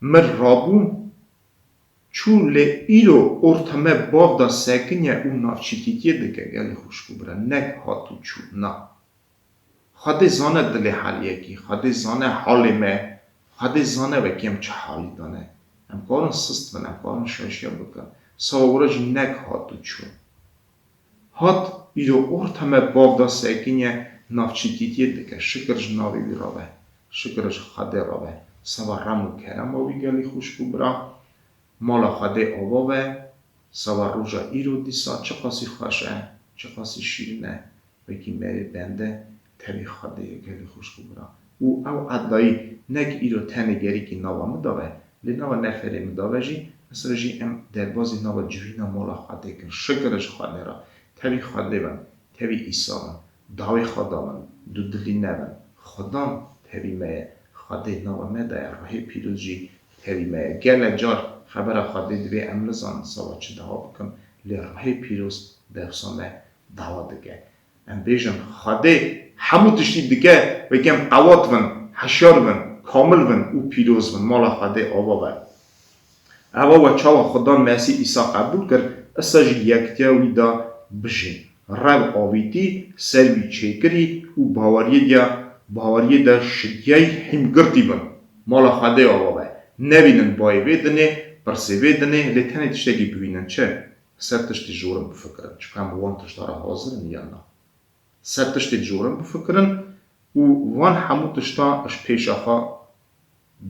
mir rabû, çû lê îro orta me bav da sekiniye û navçîtîtiyê dike, gelî xwişk û bira. Nek hat û çû, na. Xwedê zane dilê her yekî, Xwedê zane halê me, Xwedê zane wekî em çi halî de ne. Em karin sist bin, em karin şaşiya bikin. Sawa wira jî nek hat û çû. Hat îro orta me bav da sekiniye, navçîtîtiyê dike. Şikir ji navê wî re be. Şikir ji Xwedê re be. Seba rem û kerema wî gelî xwişk û bira. Mala Xwedê ava be. Seba roja îro dîsa çiqasî xweş e, çiqasî şîrin e. Wekî me yê bende tevî Xwedê ye gelî xwişk û bira. Û ew edlayî nek îro tenê gerîkî nava min de be, lê nava neferê min de be jî, mesela jî em derbazî nava civîna mala Xwedê kin. Şikir ji Xwedê re. Tevî Xwedê bin, tevî Îsa bin, dawê xwe da bin, dudilî nebin. Xudan tevî me ye, Xwedê nava me de ye, ruhê pîroz jî tevî me ye. Gele car xebera Xwedê divê em nizanin seba çi deha bikin, lê ruhê pîroz dewsa me dawa dike. Em bêjin, Xwedê hemû tiştî dike, wekî em qewat bin, heşyar bin, kamil bin û pîroz bin. Mala Xwedê ava be. Eva we çawa Xudan Mesîh Îsa qebûl kir, esa jî yektiya wî da bijîn. Rev avîtî, ser wî çêkirî û baweriyê diya, baweriyê de şidiyayî hîmgirtî bin. Mala Xwedê ava be. Nevînin bayê vê dinê, pirsê vê dinê, lê tenê tiştekî bibînin çi? Ser tiştê jorin bifikirin. Çika em wan tişta re hazir in yan na? Ser tiştê jorin bifikirin û van hemû tişta ji pêşa xwe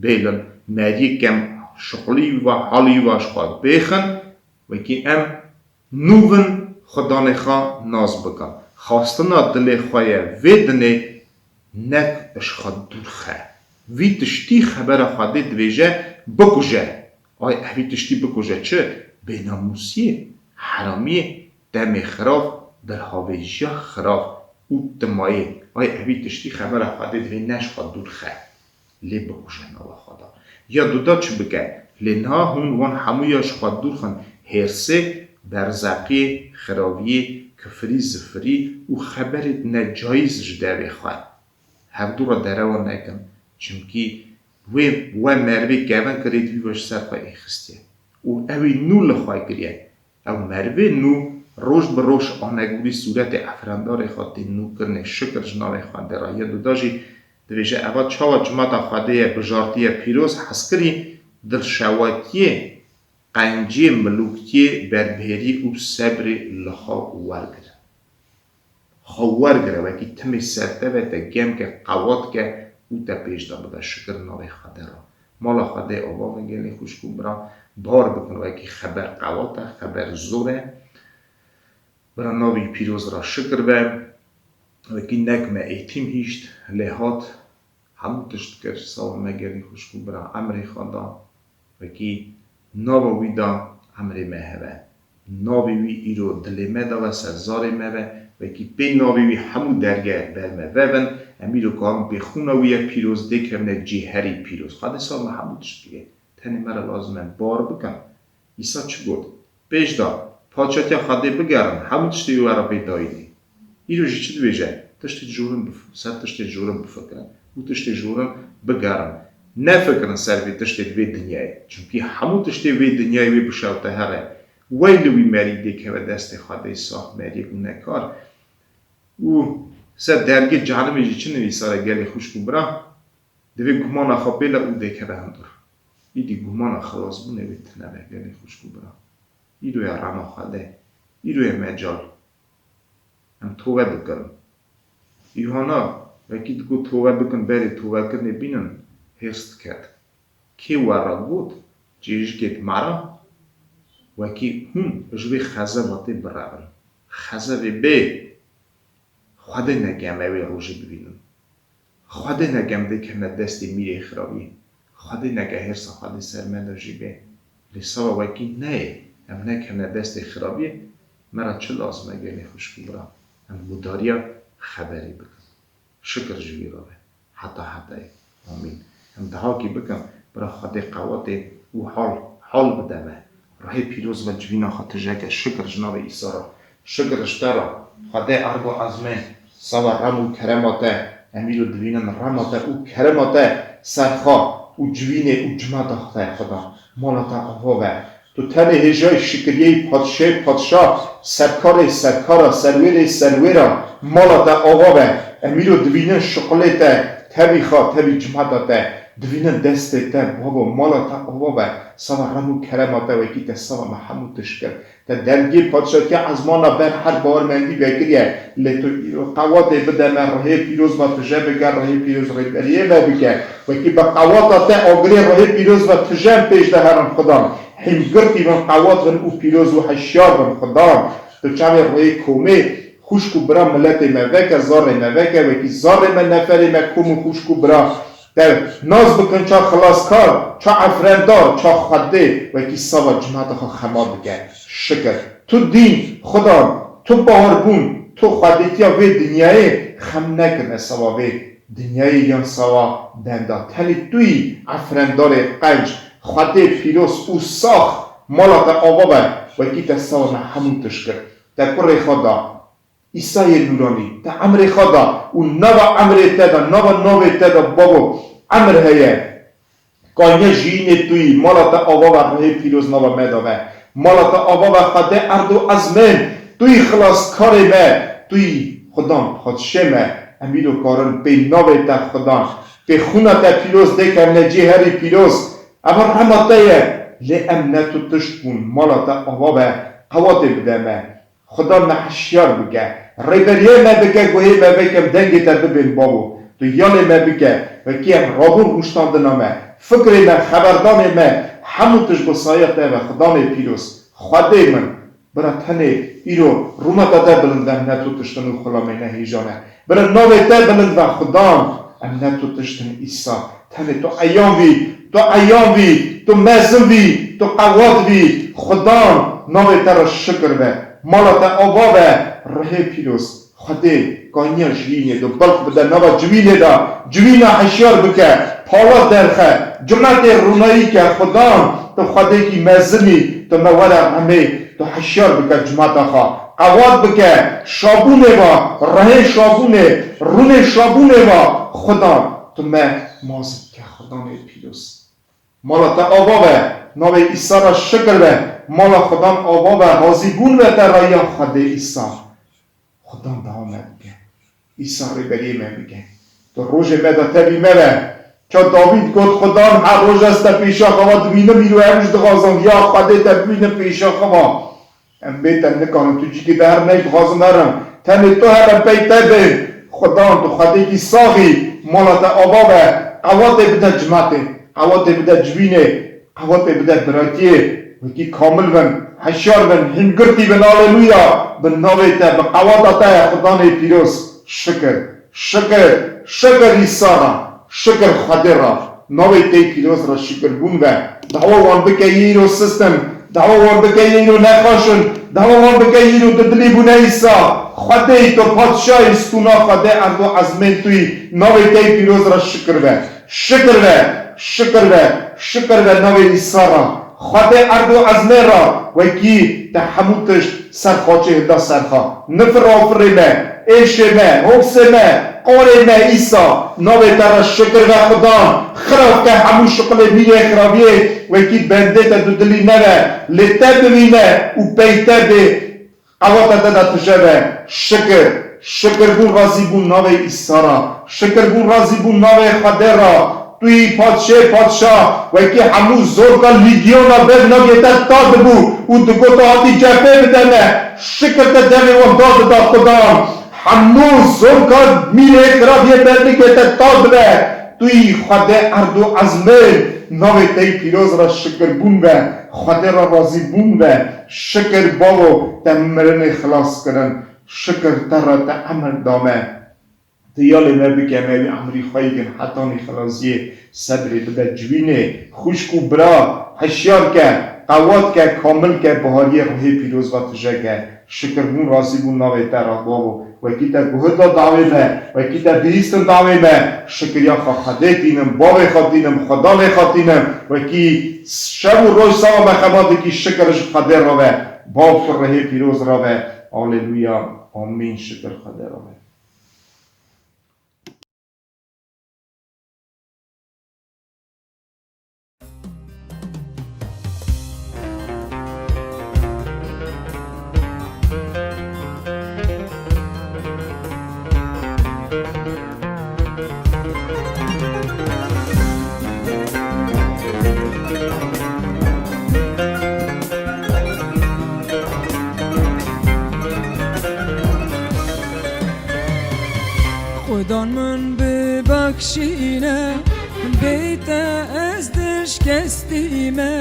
bêlin. Meriyê kem şixulî va, halî va ji xwe bêxin, wekî em nûvin Xudanê xwe nas bikin. Xwastina dilê xwe ye vê dinê nek ji xwe dûr xe. Vî tiştî xebera Xwedê dibêje bikuje. Ay evî tiştî bikuje çi? Bênamûsiyê, heramiyê, demê xirav, birhavêjiya xirav û timayê. Ay evî tiştî xebera Xwedê divê ne ji xwe dûr xe. Lê bikuje nava xwe da. Ya duda çi bike? Lê niha hûn wan hemû ya ji xwe dûr xin, hêrsê, berzeqiyê, xiraviyê, kifirî, zifirî û xeberê necayîz ji devê xwe. Hevdû re derewa nekin. Çimkî wê we merivê kevin kirê di vî ve ji ser xwe êxistiye. Û ew ê nû li xwe kiriye. Ew merivê nû roj bi roj anegûrî sûretê efrendarê xwe tê nûkirinê. Şikir ji navê Xwedê re. Ya duda jî dibêje, eva çawa cimata Xwedê ye, bijartiye pîroz, hezkirî, dilşewatiyê, qenciyê, milûktiyê, berbihêrî û sebrê li xwe wergire. Xwe wergire, wekî timê ser te ve, te gem ke, qewat ke û te pêş de bide. Şikir navê Xwedê re. Mala Xwedê ava ve gelê xwişk û bira, bar bikin wekî xeber qewat e, xeber zor e. Bira navê pîroz re şikir be. Wekî nek me êtîm hîşt, lê hat, hemû tişt kir, sawa me gelî xwişk û bira emrê xwe da. Wekî nava wî da emrê me hebe. Navê wî îro dilê me de ve, ser zarê me ve. Wekî pê navê wî hemû derge ber me vevin. Em îro karin pê xûna wî ye pîroz dêkevine cî herî pîroz. Xwedê sar me hemû tişt bike. Tenê me re lazim e bar bikin. Îsa çi got? Pêş da, Paçatiya Xwedê bigerin, hemû tiştê wî we re bê dayînê. Îro jî çi dibêje? Tiştê jorin bif-, ser tiştê jorin bifikirin û tiştê jorin bigerin. Nefikirin ser vê tiştê di vê dinyayê. Çimkî hemû tiştê vê dinyayê wê bişewte here. Wey li wî merî dêkeve destê Xwedê sah, meriyê gunekar. Û ser dergê cehenimê jî çi nivîsare gelê xwişk û bira? Divê gumana xwe bêle û dêkeve hundir. Îdî gumana xilasbûnê wê tune be gelê xwişk û bira. Îro ye rema Xwedê. Îro ye mecal. Em tobe bikirin. Yuhana wekî digot tobe bikin, berê tobekirinê bînin, hêrs diket. Kê we re got, çêjikê di me re, wekî hûn ji vê xezeba tê birevin. Xezebê bê Xwedê neke em ê wê rojê bibînin. Xwedê neke em dê kevine destê mîrê xirabiyê. Xwedê neke hêrsa Xwedê ser me de jî bê. Lê sava wekî neyê, em nekevine destê xirabiyê, me re çi lazim e gelê xwişk û bira? Em gudariya xeberê bikin. Şikir ji wî re be. Heta hetayê. Amîn. Em dihakî bikin, bira Xwedê qewatê û hal, hal bide me. Ruhê pîroz ve civîna xwe tije ke. Şikir ji navê Îsa re. Şikir ji te re. Xwedê erd û ezmên, sava rem û kerema te. Em îro divînin rema te û kerema te ser xwe û civînê û cimeta xwe te Xuda. Mala te ava be. Tu tenê hêjayî şikiriyeyî, padşayê padşa, serkarê serkara, serwêrê serwêra, mala te ava be. Em îro divînin şuxulê te, tevî xwe, tevî cimeta te. Divînin destê te, babo, mala te ava be. Sava rem û kerema te wekî te sava me hemû tişt kir. Te dergê padşatiya ezmana ber her bawermendî vekiriye. Lê tu îro qewatê bide me, ruhê pîroz ve tije bike, ruhê pîroz rêberiyê me bike. Wekî bi qewata te agirê ruhê pîroz ve tije em pêş de herin Xudan. Hîngirtî bin, qewat bin û pîroz û hişyar bin Xudan. Tu çavê rêyê komê xwişk û bira miletê me veke, zarê me veke, wekî zarê me neferê me kom û xwişk û bira te nas bikin ça xilaskar, ça efrendar, ça Xwedê, wekî sava cimata xwe xema bike. Şikir. Tu dîn, Xudan, tu bawerbûn, tu xwedêtiya vê dinyayê xem nekirine sava vê dinyayê yan sava benda. Tenê tu yî efrendarê qenc, Xwedê pîroz û sax, mala te ava be, wekî te sava me hemû tişt kir. Te kurê xwe da Îsayê Nûranî, te emrê xwe da û nava emrê te de, nava navê te de, babo, emr heye. Kaniya jiyînê tu yî, mala te ava ve, ruhê pîroz nava me de be. Mala te ava ve, Xwedê erd û ezmên, tu yî xilaskarê me, tu yî Xudan, padşê me. Em îro karin pê navê te Xudan, pê xûna te pîroz dê kevine cihê herî pîroz. Eva rema te ye, lê em ne tu tişt bûn, mala te ava ve, qewatê bide me. Xudan me hişyar bike, rêberiyê me bike, guhê me veke, em dengê te bibên babo. Tu yalê me bike, wekî em rabûn rûştandina me, fikrê me, xeberdanê me, hemû tişt bi saya te ve, Xudanê pîroz. Xwedê min, bira tenê îro rûmeta te bilind e, em ne tu tiştin û xulamê ne hêjan e. Bira navê te bilind ve Xudan, em ne tu tiştin Îsa. Tenê tu eyan vî, tu eyan vî, tu mezin vî, tu qewat vî. Xudan, navê te re şikir be. Mala te ava be, ruhê pîroz. Xwedê, kaniya jiyînê de belq bide nava civînê de. Civîna hişyar bike, pala derxe, cimetê rûnayî ke. Xudan, tu Xwedêkî mezin î, tu me were remê, tu hişyar bike cimeta xwe. Qewat bike, şabûnê va, rehê şabûnê, rûnê şabûnê va. Xudan, tu me maz bike, Xudanê pîroz. Mala te ava be, navê Îsa re şikir be. Mala Xudan ava be, razîbûn be te re ya Xwedê Îsa. Xudan dawa me bike. Îsa rêberiyê me bike. Tu rojê me de tevî me be. Ça Davîd got, Xudan, her roj ez te pêşa xwe ve dibînim, îro em jî dixwazin, ya Xwedê te bibînin pêşa xwe ve. Em bê te nikarin, tu cîkê de her neyê dixwazin herin. Tenê tu here pey te bê. Xudan, tu Xwedêkî sax î, mala te ava be, qewatê bide cimetê, qewatê bide civînê, qewatê bide biratiyê, wekî kamil bin, hişyar bin, hîngirtî bin, aleluya, bi navê te, bi qewata te ye, Xudanê pîroz, şikir, şikir, şikir Îsa re, şikir Xwedê re. Navê te pîroz re şikirbûn be. Dawa wan bike yê îro sistem. Dawa wan bike yê îro nexweş in. Dawa wan bike yê îro di dilê bûne Îsa. Xwedê tu padşayî, stûna Xwedê erd û ezmên tu yî. Navê te pîroz re şikir be. Şikir be. Şikir be. Şikir be navê Îsa re. Xwedê erd û ezmên re wekî te hemû tişt ser xaçê hilda ser xwe. Nifir afirê me, êşê me, hoksê me, qorê me Îsa, navê te re şikir ve Xudan, xirab ke hemû şuxulê mîrê xirabiyê, wekî bendê te dudilî nebe, lê te bivîne û pey te bê, qewata te de tije be. Şikir, şikirbûn razîbûn navê Îsa re, şikirbûn razîbûn navê Xwedê re, Tu yî padşê padşa, wekî hemû zorka lîgiyona ber navê te ta dibû û digot, hatî cephê bide me. Şikir te devê wan da dida Xudan. Hemû zorka mîrê xirabiyê ber nigê te ta dibe. Tu yî Xwedê erd û ezmên. Navê te yî pîroz re şikirbûn be. Xwedê re razîbûn be. Şikir bavo te mirinê xilas kirin. Şikir te re te emir dame. Tu yalê me bike, me wî emrî xwe yigin hetanî xelasiyê sebrê bide civînê. Xwişk û bira, hişyar ke, qewat ke, kamil ke, bihariyê ruhê pîroz ve tije ke. Şikirbûn, razîbûn navê te re bavo. Wekî te guhit da dawê me, wekî te bihîstin dawê me, şikiriya xwe Xwedê tînim, bavê xwe tînim, Xwedanê xwe tînim. Wekî şev û roj sava me xebatêkî şikir ji Xwedê re be, bav ku rihê pîroz re be. Aleluya. Amîn. Şikir Xwedê re be. Xudan min bibexşîne, bê te ez dilşkestî me,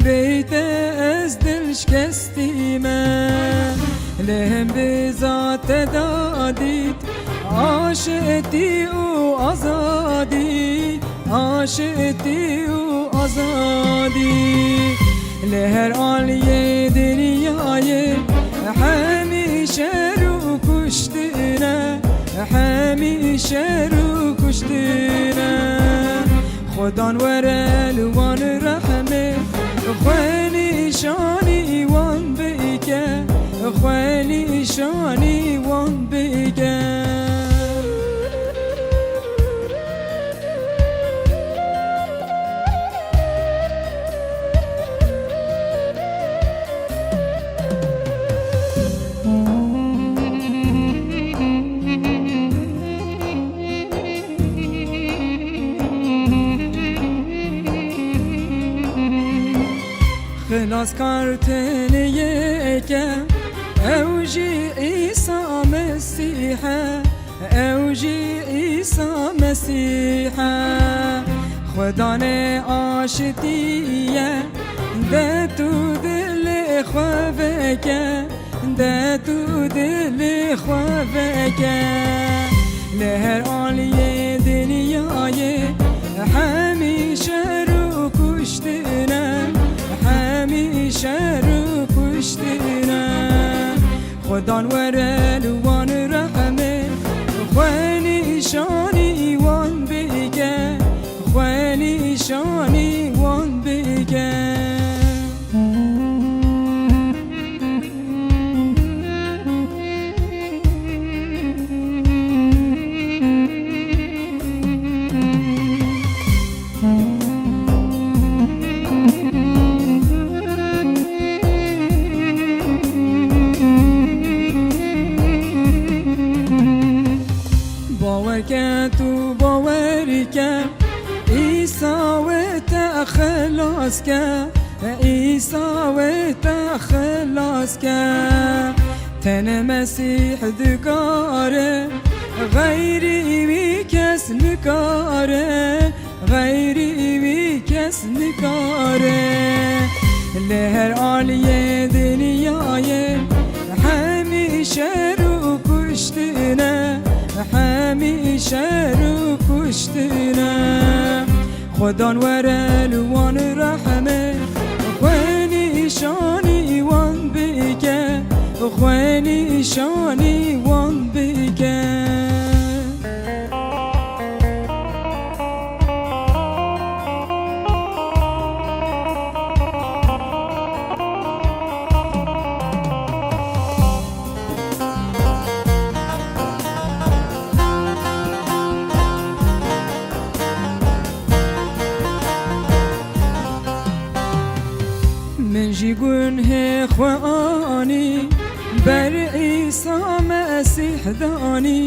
bê te ez dilşkestî me. Lê him bi zate da dît, aşitî û azadî, aşitî û azadî. Li her aliyê dinyayê hemî şer û kuştine, hemî şer û kuştine. Xudan were li wan rehmê, xwe nîşanî wan bike, xwe nîşanî wan bike. Xilaskar tenê yek e, ew jî Îsa Mesîh e. Ew jî Îsa Mesîh e, Xudanê aşitî ye, de tu dilê xwe veke, de tu dilê xwe veke. Li her aliyê dinyayê hemî şer û kuştine, hemî şer û kuştine. Xudan were li wan rehmê, xwe nîşanî wan bike, xwe nîşanî wan bike. Bawer ke tu bawer ke, Îsa wê te xilas ke, Îsa wê te xilas ke. Tenê Mesîh dikare, xeyrî wî kes nikare. Xeyrî wî kes nikare. Li her aliyê dinyayê hemî şer û kuştine, hemî şer û kuştine. Xudan were li wan rehmê, xwe nîşanî wan bike, xwe nîşanî wan bike. Min jî gunhê xwe anî ber Îsa Mesîh danî,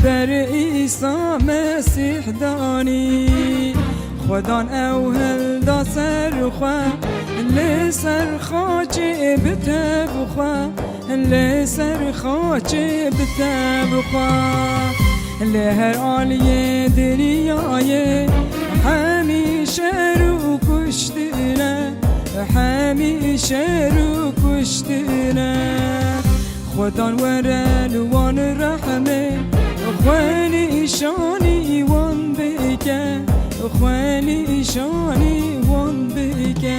ber Îsa Mesîh danî. Xudan ew hilda ser xwe, li ser xaçê bi tev xwe, li ser xaçê bi tev xwe. Li her aliyê dinyayê hemî şer û kuştine, hemî şer û kuştine. Wetan were li wan rehmê, xwe nîşanî wan bike, xwe nîşanî wan bike.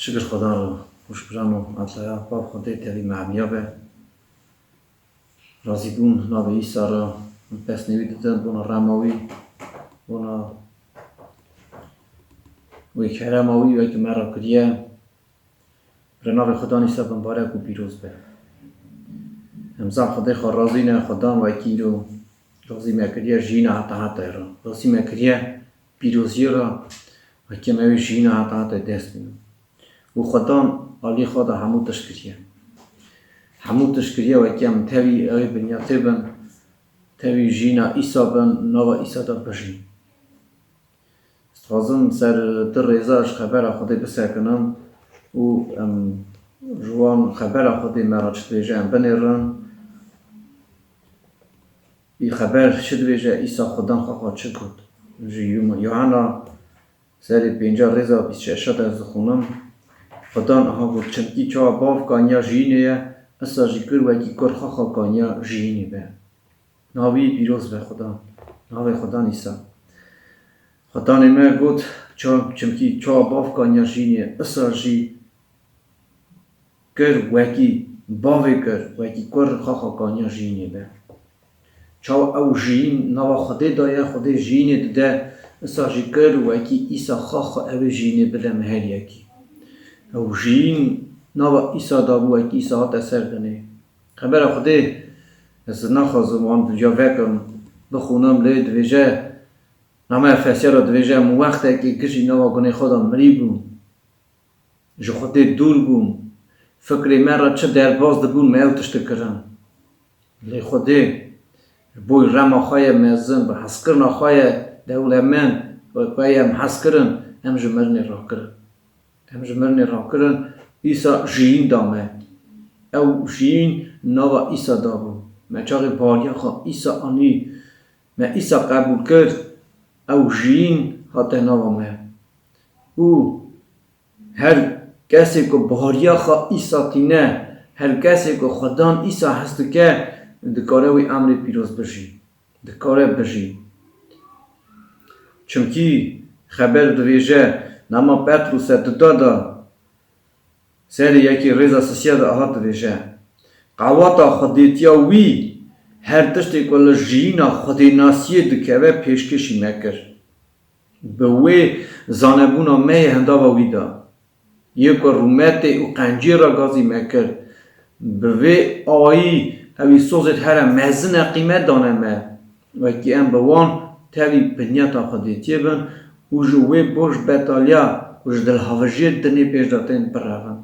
Şikir Xweda re û şikran û etaya Bav Xwedê tevî me hemiya be. Razîbûn navê Îsa re em pesnê wî didin, bona rema wî, bona wê kerema wî wekî me re kiriye. Re navê Xwedan Îsa bimbarek û pîroz be. Em zan Xwedê xwe razî ne, Xwedan wekî îro razî me kiriye jiyîna heta hetayê re. Razî me kiriye pîroziyê re, wekî em ewê jiyîna heta hetayê dest bînin. Û Xwedan alî xwe de hemû tişt kiriye. Hemû tişt kiriye wekî em tevî ewê binyatê bin, tevî jiyîna Îsa bin, nava Îsa de bijîn. Dixwazim ser du rêza ji xebera Xwedê bisekinim û em ji wan xebera Xwedê me re çi dibêje em binêrin. Î xeber çi dibêje, Îsa Xwedan xwe xwe çi got? Ji Yû-, Yohana serê pênca rêza bîst şeşa de ez dixwînim. Xwedan aha got, çimkî çawa bav kaniya jiyînê ye, isa jî kir wekî kur xwe xwe kaniya jiyînê be. Navî pîroz be Xudan. Navê Xudan Îsa. Xudanê me got, ça-, çimkî çawa bav kaniya jiyînê, isa jî kir wekî bavê kir, wekî kur xwe xwe kaniya jiyînê be. Çawa ew jiyîn nava Xwedê daye, Xwedê jiyînê dide, isa jî kir wekî Îsa xwe xwe ewê jiyînê bide me her yekî. Ew jiyîn nava Îsa dabû wekî Îsa hate ser dinê. Xebera Xwedê ez naxwazim wan duya vekim, bixwînim, lê dibêje, nama Efesiya re dibêje, em wextekê gijî nava gunê xwe de mirî bûn. Ji Xwedê dûr bûn. Fikrê me re çi derbas dibûn, me ew tişt dikirin. Lê Xwedê ji bo rema xwe ye mezin, bi hezkirina xwe ye dewlemend, wek we ye em hez kirin, em ji mirinê rakirin. Em ji mirinê rakirin, Îsa jiyîn da me. Ew jiyîn nava Îsa dabû. Me çaxê bariya xwe Îsa anî, me Îsa qebûl kir, ew jiyîn hate nava me. Û her kesê ku bariya xwe Îsa tîne, her kesê ku Xudan Îsa hez dike, dikare wî emrê pîroz bijî. Dikare bijî. Çimkî xeber dibêje, nama Petrûse dida de, serê yekê rêza sisiya de aha dibêje, qewata xwedêtiya wî her tiştê ku li jiyîna xwedênasiyê dikeve pêşkêşî me kir. Bi wê zanebûna me yê hindava wî de. Yê ku rûmetê û qenciyê re gazî me kir, bi vê awayî ewî sozêd here mezin e qîmet dane me, wekî em bi wan tevî binyata xwedêtiyê bin û ji wê bo ji betaliya û ji dilhavijiyê dinê pêş de tên birevin.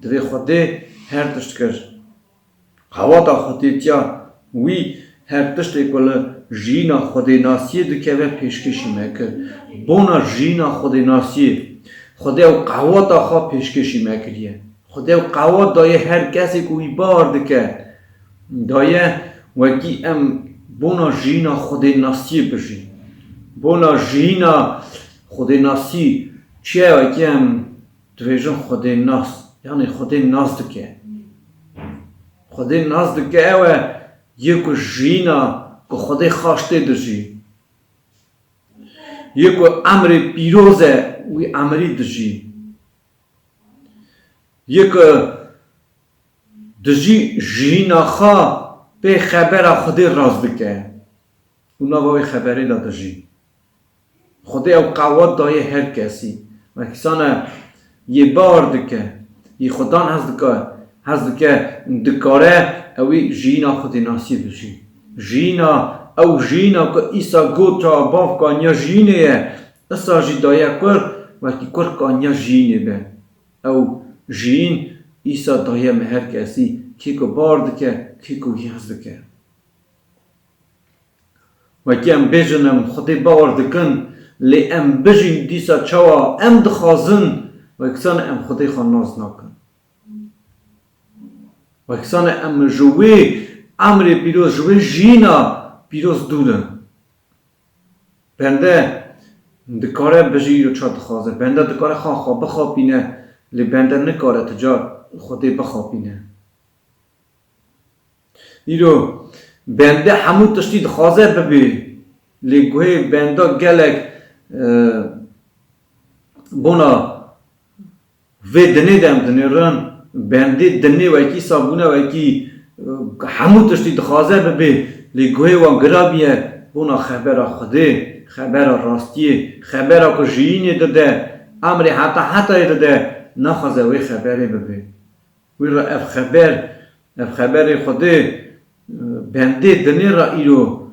Divê Xwedê her tişt kir. Qewata xwedêtiya wî her tiştê ku li jiyîna xwedênasiyê dikeve pêşkêşî me kir. Bona jiyîna xwedênasiyê Xwedê ew qewata xwe pêşkêşî me kiriye. Xwedê ew qewat daye her kesê ku wî bawer dike. Daye wekî em bona jiyîna xwedênasiyê bijîn. Bona jiyîna xwedênasî çi ye? Wekî em dibêjin xwedênas, yanî Xwedê nas dike. Xwedê nas dike ew e, yê ku jiyîna ku Xwedê xaş tê dijî. Yê ku emrê pîroz e, wî emrî dijî. Yê ku dijî jiyîna xwe pê xebera Xwedê rast dike. Û nava wê xeberê de dijî. Xwedê ew qewat daye her kesî. Wekî sane yê bawer dike, Yî Xudan hez dike, hez dike, dikare ewî jiyîna Xwedê nasî bijî. Jiyîna, ew jiyîna ku Îsa got çawa bav kaniya jiyînê ye, isa jî daye kur, wekî kur kaniya jiyînê be. Ew jiyîn Îsa daye me her kesî, kê ku bar dike, kê ku hez dike. Wekî em bêjin em Xwedê bawer dikin, lê em bijîn dîsa çawa em dixwazin, wekî sane em Xwedê xwe nas nakin. Wekî sane em ji wê emrê pîroz, ji wê jiyîna pîroz dûr in. Bende dikare bijî îro ça dixwaze. Bende dikare xwe xwe bixapîne, lê bende nikare ti car Xwedê bixapîne. Îro bende hemû tiştî dixwaze bibê, lê guhê benda gelek, e, bona vê dinê de em dinêrin, bendê dinê wekî sabûne wekî, e, hemû tiştî dixwaze bibê, lê guhê wan gira bûye bona xebera Xwedê, xebera rastiyê, xebera ku jiyînê dide, emrê heta hetayê dide, naxwaze wê xeberê bibê. Wî re ev xeber, ev xeberê Xwedê, e, bendê dinê re îro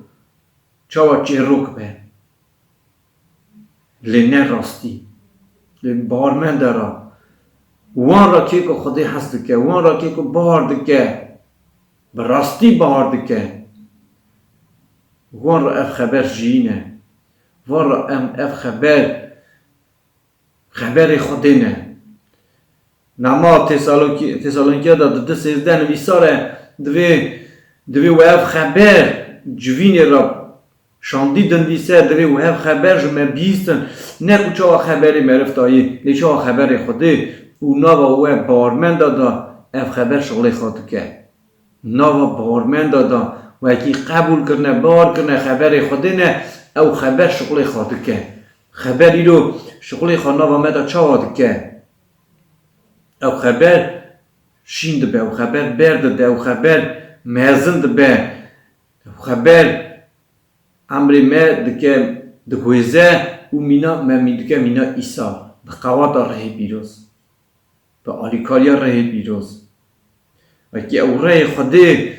çawa çêrok be. Lê ne rastî. Lê bawermende re. Wan re kê ku Xwedê hez dike, wan re kê ku bahar dike, bi rastî bahar dike. Wan re ev xeber jiyîn e. Wan re em ev xeber Xeberê Xwedê ne. Nama Tesalonî-, Tesalonîkiya de di du sêzdeh nivîsar e, divê, divê we ev xeber civînê re şandî dinivîse, divê we ev xeber ji me bihîstin. Ne ku çawa xeberê meriv dayî, lê çawa xeberê Xwedê û nava we bawermenda de ev xeber şixulê xwe dike. Nava bawermenda de wekî qebûl kirine, bawer kirine, xeberê Xwedê ne, ew xeber şixulê xwe dike. Xeber îro şixulê xwe nava me de çawa dike? Ew xeber şîn dibe, ew xeber ber dide, ew xeber mezin dibe. Ew xeber emrê me dike, diguhêze û mîna me mî dike mîna Îsa. Bi qewata rihê pîroz. Bi alîkariya rihê pîroz. Wekî ew rihê Xwedê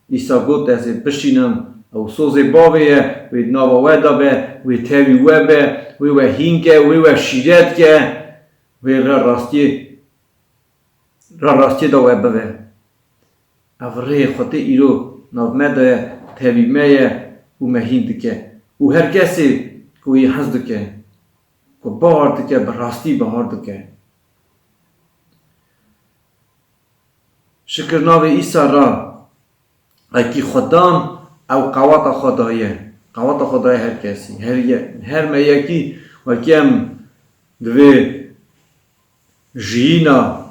Îsa got, ez ê bişînim, ew sozê bavê ye, wê di nava we de be, wê tevî we be, wê we hîn ke, wê we şîret ke, wê re rastiyê, re rastiyê de we bibe. Ev rihê Xwedê îro nav me de ye, tevî me ye û me hîn dike. Û her kesê ku wî hez dike, ku bahar dike, bi rastî bahar dike. Şikir navê Îsa ra, wekî Xudan ew qewata xwe daye. Qewata xwe daye her kesî. Her ye-, her me yekî wekî em divê jiyîna,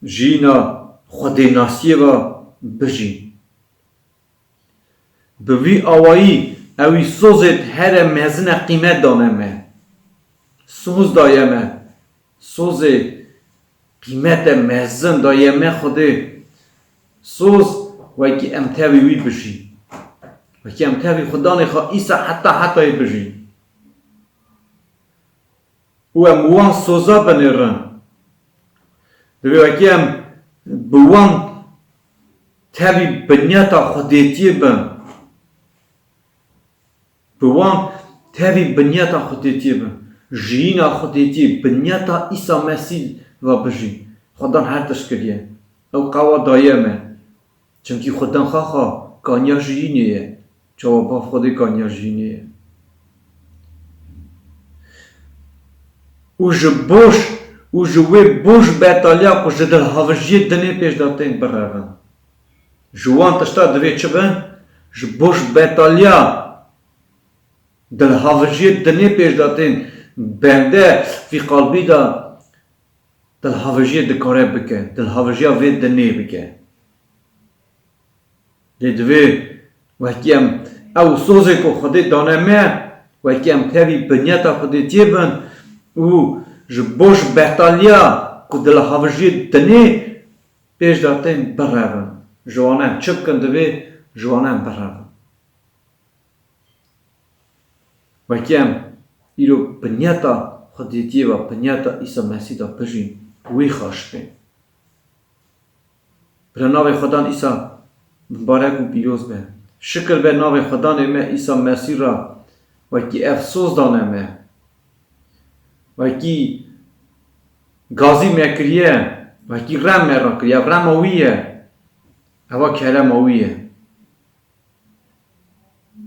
jiyîna Xwedênasiyê ve bijîn. Bi vî awayî ewî sozê here mezine qîmet dane me. Soz daye me. Sozê qîmete mezin daye me Xwedê. Soz wekî em tevî wî bijîn. Wekî em tevî Xudanê xwe Îsa heta hetayê bijîn. Û em wan soza binêrin. Divê wekî em bi wan tevî binyata Xwedêtiyê bin. Bi wan tevî binyata Xwedêtiyê bin. Jiyîna Xwedêtiyê, binyata Îsa Mesîh ve bijîn. Xudan her tişt kiriye. Ew qewa daye me. Çimkî Xudan xaxa kaniya jiyînê ye. Çawa Bav Xwedê kaniya jiyînê ye. Û ji boş, û ji wê boş betaliya ku ji dilhavijiyê dinê pêş de tên birevin. Ji wan tişta divê çi bin? Ji boş betaliya dilhavijiyê dinê pêş de tên bende vî qalbî de dilhavijiyê dikare bike, dilhavijiya vê dinê bike. Lê divê wekî em ew sozê ku Xwedê dane me, wekî em tevî binyeta Xwedêtiyê bin û ji bo ji betaliya ku dilhavijiyê dinê pêş de tên birevin. Ji wan em çi bikin divê ji wan em birevin. Wekî em îro binyeta xwedêtiyê ve, binyata Îsa Mesîh de bijîn, wî xweş be. Bira navê Xwedan Îsa mibarek û pîroz be. Şikir be navê Xwedanê me Îsa Mesîh re, wekî ev soz dane me. Wekî gazî me kiriye, wekî rem me re kiriye. Ev rema wî ye. Eva kerema wî ye.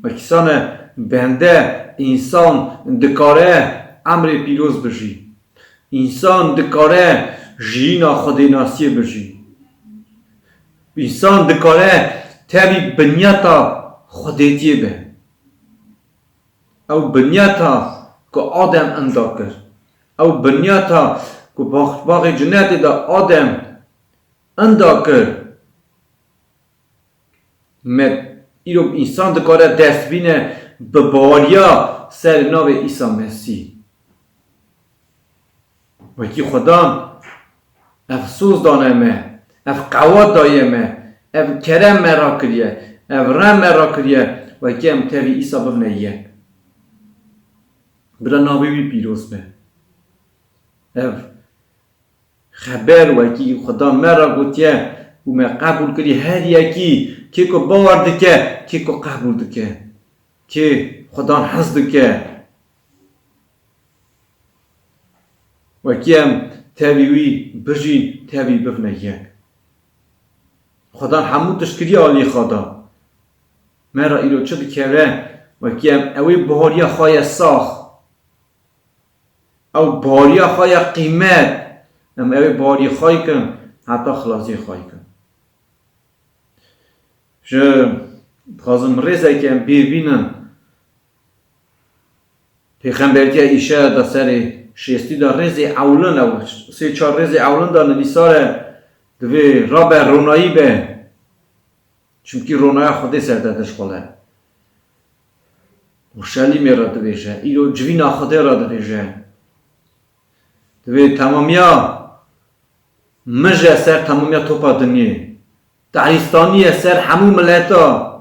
Wekî sane bende însan dikare emrê pîroz bijî. Însan dikare jiyîna xwedênasiyê bijî. Însan dikare tevî binyata xwedêtiyê be. Ew binyata ku Adem inda kir. Ew binyata ku bax-, baxê cinetê de Adem inda kir. Me îro însan dikare dest bîne bi baweriya ser navê Îsa Mesîh. Wekî Xudan ev soz dane me, ev qewat daye me, ev kerem me rakiriye, ev rem me rakiriye, wekî em tevî Îsa bibine yek. Bira navê wî pîroz be. Ev xeber wekî Xudan me re gotiye û me qebûl kirî her yekî, kê ku bawer dike, kê ku qebûl dike, kê Xudan hez dike. Wekî em tevî wî bijîn, tevî bibine yek. Xudan hemû tişt kiriye aliyê xwe da. Me re îro çi dikeve, wekî em ewê baweriya xwe ye sax. Ew baweriya xwe ya qîmet, em ewê baweriyê xwe kin, heta xilasiyê xwe kin. Ji, dixwazim rêzekê em bîr bînin. Pêxembertiya Îşaya da serê şêstî da rêzê ewlin ew, sê çar rêzê ewlin da nivîsar e, divê rabe ronayî be. Çimkî ronaya Xwedê ser te dişxule. Urşelîmê re dibêje, îro civîna Xwedê re dibêje. Divê temamiya mije ser temamiya topa dinyê. Tehrîstanî ye ser hemû mileta.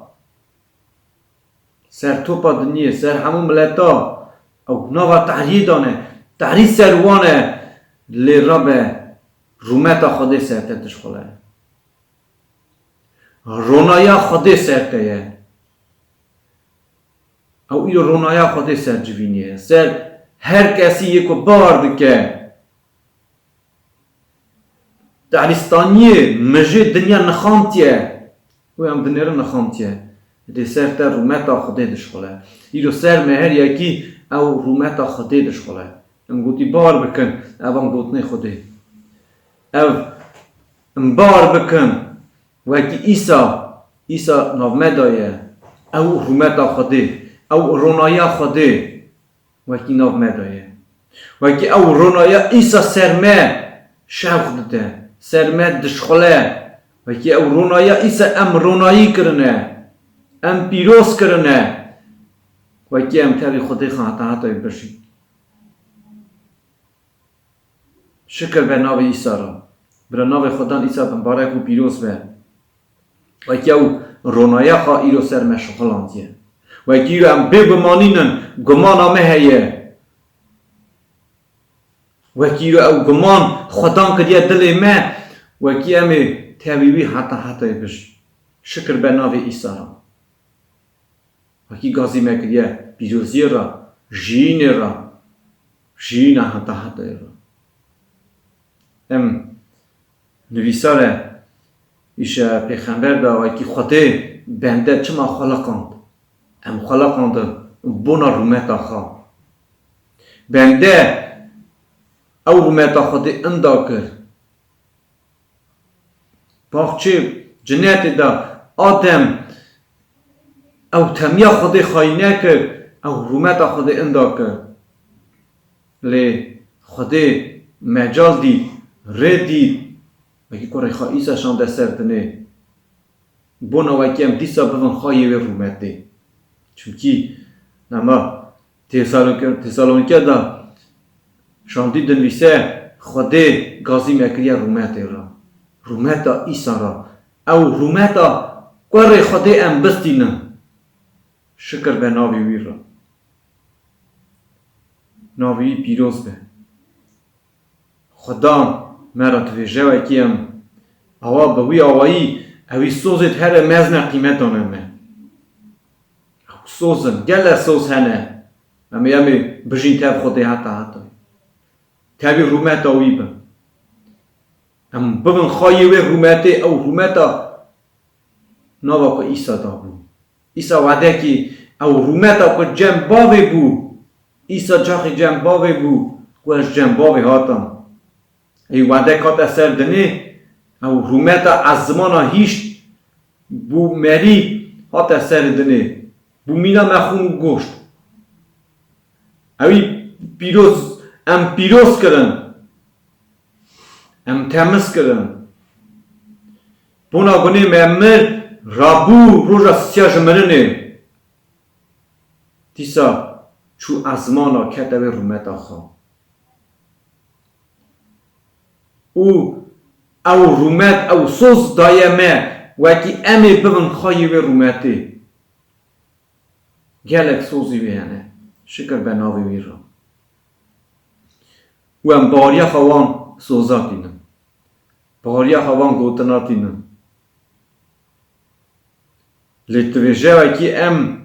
Ser topa dinyê, ser hemû mileta. Ew nava tehriyê dane. Tehrî ser wan e, lê rabe rûmeta Xwedê ser te dişxule. Ronaya Xwedê ser te ye. Ew îro ronaya Xwedê ser civînê ye. Ser her kesî yê ku bawer dike. Daristaniyê mijê dinya nixantiye. Û em dinêrin nixantiye. Dê ser te rûmeta Xwedê dişxule. Îro ser me her yekî ew rûmeta Xwedê dişxule. Em gotî bar bikin, ev em gotinê Xwedê. Ev em bar bikin, wekî Îsa, Îsa nav me de ye, ew rûmeta Xwedê, ew ronaya Xwedê, wekî nav me de ye. Wekî ew ronaya Îsa ser me şewq dide, ser me dişxule, wekî ew ronaya Îsa em ronayî kirine, em pîroz kirine, wekî em tevî Xwedê xwe heta hetayê bijîn. Şikir be navê Îsa re. Bira navê Xudan Îsa bibarek û pîroz be. Wekî ew ronaya xwe îro ser me şixulandiye. Wekî îro em bê gumanî nin, gumana me heye. Wekî îro ew guman Xudan kiriye dilê me, wekî em ê tevî wî heta hetayê bijîn. Şikir be navê Îsa re. Wekî gazî me kiriye pîroziyê re, jiyînê re, jiyîna heta hetayê re. Em nivîsar e, îşe pêxember da wekî Xwedê bende çima xwe liqand. Em xwe liqandin bona rûmeta xwe. Bende ew rûmeta Xwedê inda kir. Baxçê cinetê de Adem ew temiya Xwedê xayî nekir, ew rûmeta Xwedê inda kir. Lê Xwedê mecal dît, rê dît, wekî kurê xwe Îsa şande ser dinê. Bona wekî em dîsa bibin xwayê wê rûmetê. Çimkî nema Têsalonîke, Têsalonîke de şandî dinivîse, Xwedê gazî me kiriye rûmetê re. Rûmeta Îsa re. Ew rûmeta kurê Xwedê em bistînin. Şikir be navê wî re. Navê wî pîroz be. Xudan me re dibêje wekî em awa bi wî awayî, ewî sozê di here mezne qîmet dane me. Ew soz in, gelek soz hene. Em ê, em ê bijîn tev Xwedê heta heta. Tevî rûmeta wî bin. Em bibin xayê wê rûmetê, ew rûmeta nava ku Îsa dabû. Îsa wedekî ew rûmeta ku cem bavê bû. Îsa caxê cem bavê bû, ku ez cem bavê hatam. Ey wedek hate ser dinê, ew rûmeta ezimana hîşt bû merî hate ser dinê. Bû mîna me xûn û goşt. Ewî pîroz, em pîroz kirin. Em temiz kirin. Bona gunê me mir, rabû roja sisiya ji mirinê. Dîsa çû ezmana kete wê rûmeta xwe. Û ew rûmet, ew soz daye me, wekî em ê bibin xayê wê rûmetê. Gelek sozî wî hene. Şikir be navê wî re. Û em bariya xwe wan soza tînin. Bariya xwe wan gotina tînin. Lê tu vêje wekî em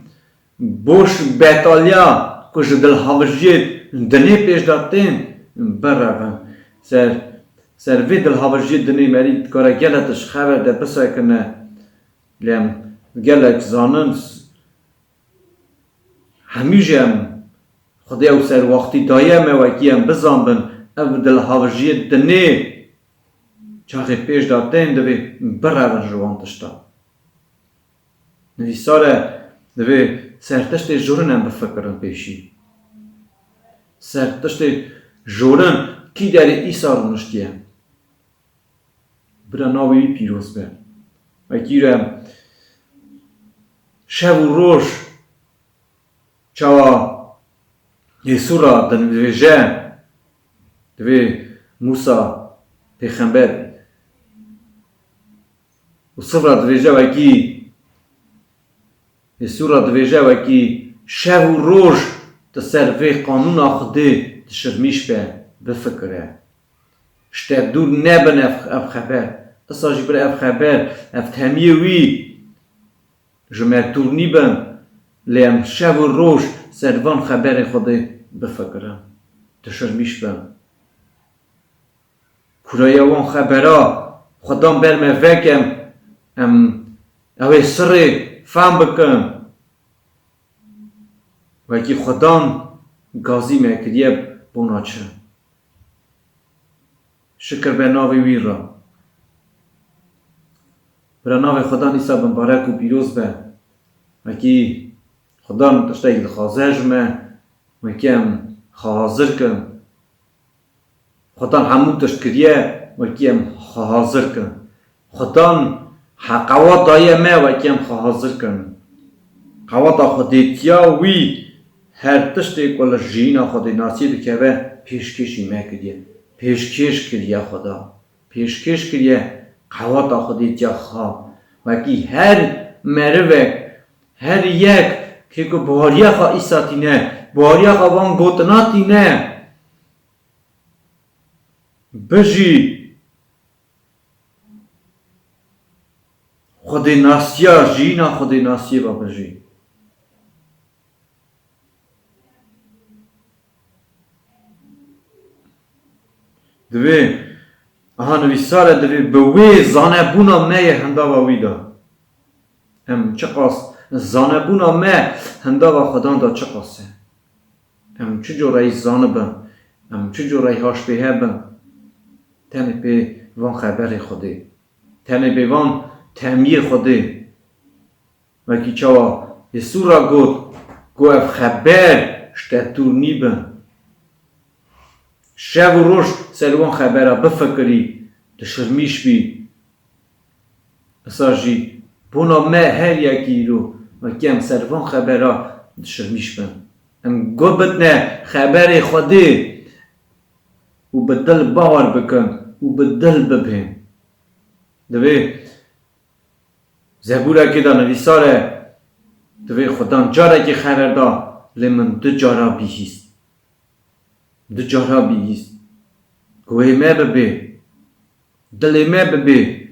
boş betaliya ku ji dilhavijiyê dinê pêş de tên, birevin. Ser, ser vê dilhavijiyê dinê merî dikare gelek tişt xeber de bisekine. Lê em gelek zanin, hemî jî em Xwedê ew serwaxtî daye me wekî em bizanbin, ev dilhavijiyê dinê çaxê pêş de tên divê birevin ji wan tiştan. Nivîsar e, divê ser tiştê jorin em bifikirin pêşî. Ser tiştê jorin kî derê Îsa rûniştiye. Bira navê wî pîroz be. Wekî re şev û roj çawa Yêsû re dinivêje, divê Mûsa pêxember û sivra divêje wekî Yêsû re divêje wekî şev û roj tu ser vê qanûna Xwedê dişirmîş be, bifikire. Ji te dûr nebin ev, ev xeber. Disa jî bir ev xeber, ev temiyê wî ji me dûr nîbin, lê em şev û roj ser van xeberê Xwedê bifikirin, dişirmîş bin. Kûraya wan xebera Xudan ber me vekin, em ew ê sirê fam bikin. Wekî Xudan gazî me kiriye bona çi? Şikir be navê wî re. Bira navê Xudan Îsa bimbarek û pîroz be. Wekî Xudan tiştekî dixwaze ji me, wekî em xwe hazir kin. Xudan hemû tişt kiriye, wekî em xwe hazir kin. Xudan he qewat daye me, wekî em xwe hazir kin. Qewata xwedêtiya wî her tiştê ku li jiyîna xwedênasiyê dikeve, pêşkêşî me kiriye. Pêşkêş kiriye Xuda. Pêşkêş kiriye qewata xwedêtiya xwe. Wekî her merivek, her yek kê ku bariya xwe Îsa tîne, bariya xwe van gotina tîne, bijî xwedênasiya, jiyîna xwedênasiyê ve bijî. Divê, aha nivîsar e, divê bi wê zanebûna me yê hindava wî de. Em çiqas zanebûna me hindava Xudan de çiqas e. Em çi coreyî zanibin, em çi coreyî haşpêhe bin, tenê pê van xeberê Xwedê, tenê pê van temiyê Xwedê. Wekî çawa Yêsû re got, ku ev xeber ji te dûr nîbin. Şev û roj ser wan xebera bifikirî, dişirmîş bî. Isa jî bona me her yekî îro, wekî em ser van xebera dişirmîş bin. Em guh bidine xeberê Xwedê û bi dil bawer bikin û bi dil bibên. Divê Zebûrekê de nivîsar e, divê Xudan carekê xeber da, lê min du cara bihîst. Du cara bihîst. Guhê me bibê. Dilê me bibê.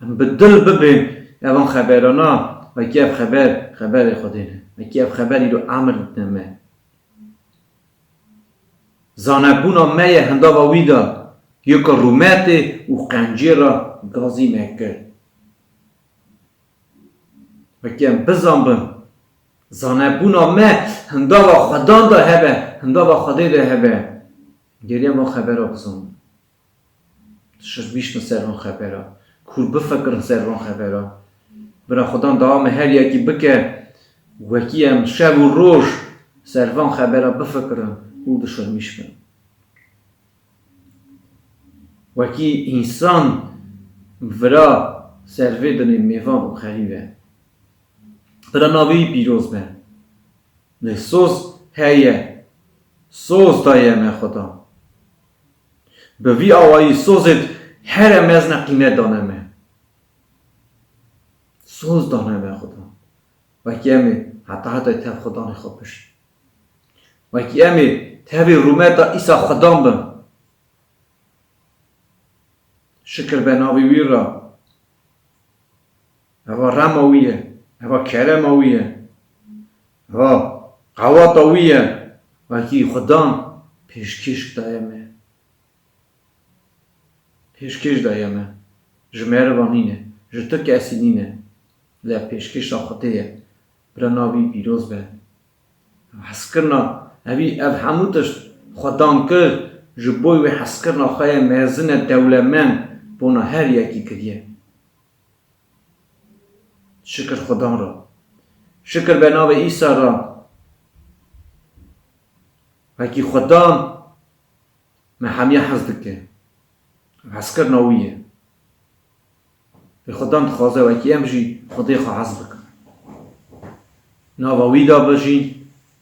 Em bi dil bibê. Evan xeberana. Wekî ev xeber, xeberê Xwedê ne. Wekî ev xeber îro emir didine me. Zanebûna me ye hindava wî de, yê ku rûmetê û qencê re gazî me kir. Wekî em bizanbin, zanebûna me hindava Xwedan de hebe, hindava Xwedê de hebe. Geriya van xebera bizanbin. Şirmîş bin ser van xebera. Kûr bifikirin ser van xebera. Bira Xudan dawa me her yekî bike, wekî em şev û roj ser van xebera bifikirin û dişirmîş bin. Wekî însan vira ser vê dinê mêvan û xerîb e. Bira navê wî pîroz be. Lê soz heye. Soz daye me Xudan. Bi vî awayî sozê here mezne qîmet dane me. Soz dane me Xudan. Wekî em ê heta heta tev Xudanê xwe bişîn. Wekî em ê tevî rûmeta Îsa Xudan bin. Şikir be navê wî re. Eva rema wî ye. Eva kerema wî ye. Eva qewata wî ye. Wekî Xudan pêşkêş daye me. Pêşkêş daye me. Ji meriva nîne. Ji tu kesî nîne. Lê pêşkêşa Xwedê ye. Bira navî pîroz be. Hezkirina, evî ev hemû tişt Xudan kir, ji bo wê hezkirina xwe ye mezin e, dewlemend, bona her yekî kiriye. Şikir Xudan re. Şikir be navê Îsa re. Wekî Xudan me hemiya hez dike. Hezkirina wî ye. Lê Xudan dixwaze wekî em jî Xwedê xwe hez bikin. Nava wî de bijîn,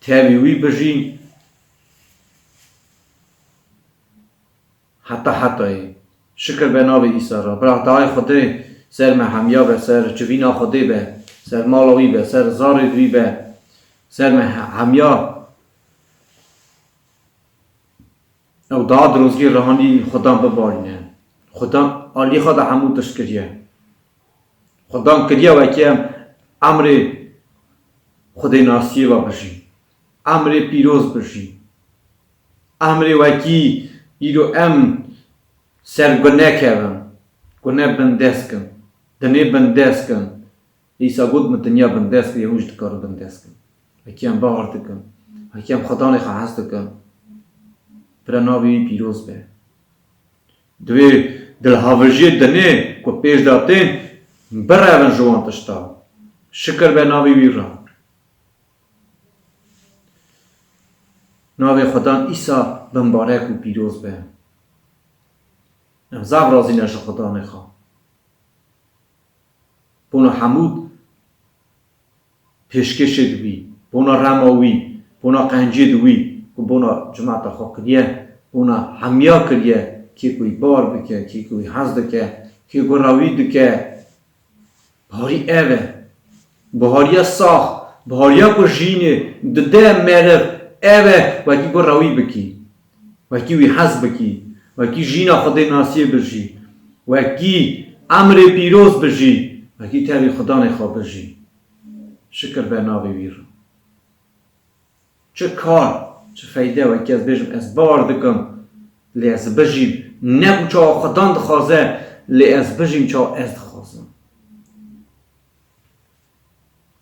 tevî wî bijîn. Heta hetayê. Şikir be navê Îsa re. Bira dayê Xwedê ser me hemiya be, ser civîna Xwedê be, ser mala wî be, ser zarê wî be, ser me he-, hemiya. Ew daha dirozgê rihanî Xudan bibarîne. Xudan alî xwe de hemû tişt kiriye. Xudan kiriye wekî em emrê Xwedê nasiyê ve bijîn. Emrê pîroz bijîn. Emrê wekî îro em ser gune kevin. Gune bindest kin. Dinê bindest kin. Îsa got, min dinya bindest kiriye, hûn jî dikarin bindest kin. Wekî em bawer dikin. Wekî em Xudanê xwe hez dikin. Bira navê wî pîroz be. Divê dilhavijiyê dinê ku pêş de tên, birevin ji wan tişta. Şikir be navê wî re. Navê Xudan Îsa bimbarek û pîroz be. Em zaf razî ne ji Xudanê xwe. Bona hemû pêşkêşê di wî, bona rema wî, bona qencê di wî, ku bona cimata xwe kiriye, bona hemiya kiriye, kê ku wî bawer bike, kê ku wî hez dike, kê ku rewî dike. Biharî ev e. Bihariya sax, bihariya ku jînê dide meriv, ev e, wekî ku rewî bikî. Wekî wî hez bikî, wekî jîna Xwedê nasiyê bijî, wekî emrê pîroz bijî, wekî tevî Xudanê xwe bijî. Şikir be navê wî re. Çi kar, çi feyde wekî ez bêjim, ez bawer dikim, lê ez bijîm. Ne ku çawa Xudan dixwaze, lê ez bijîm çawa ez dixwazim.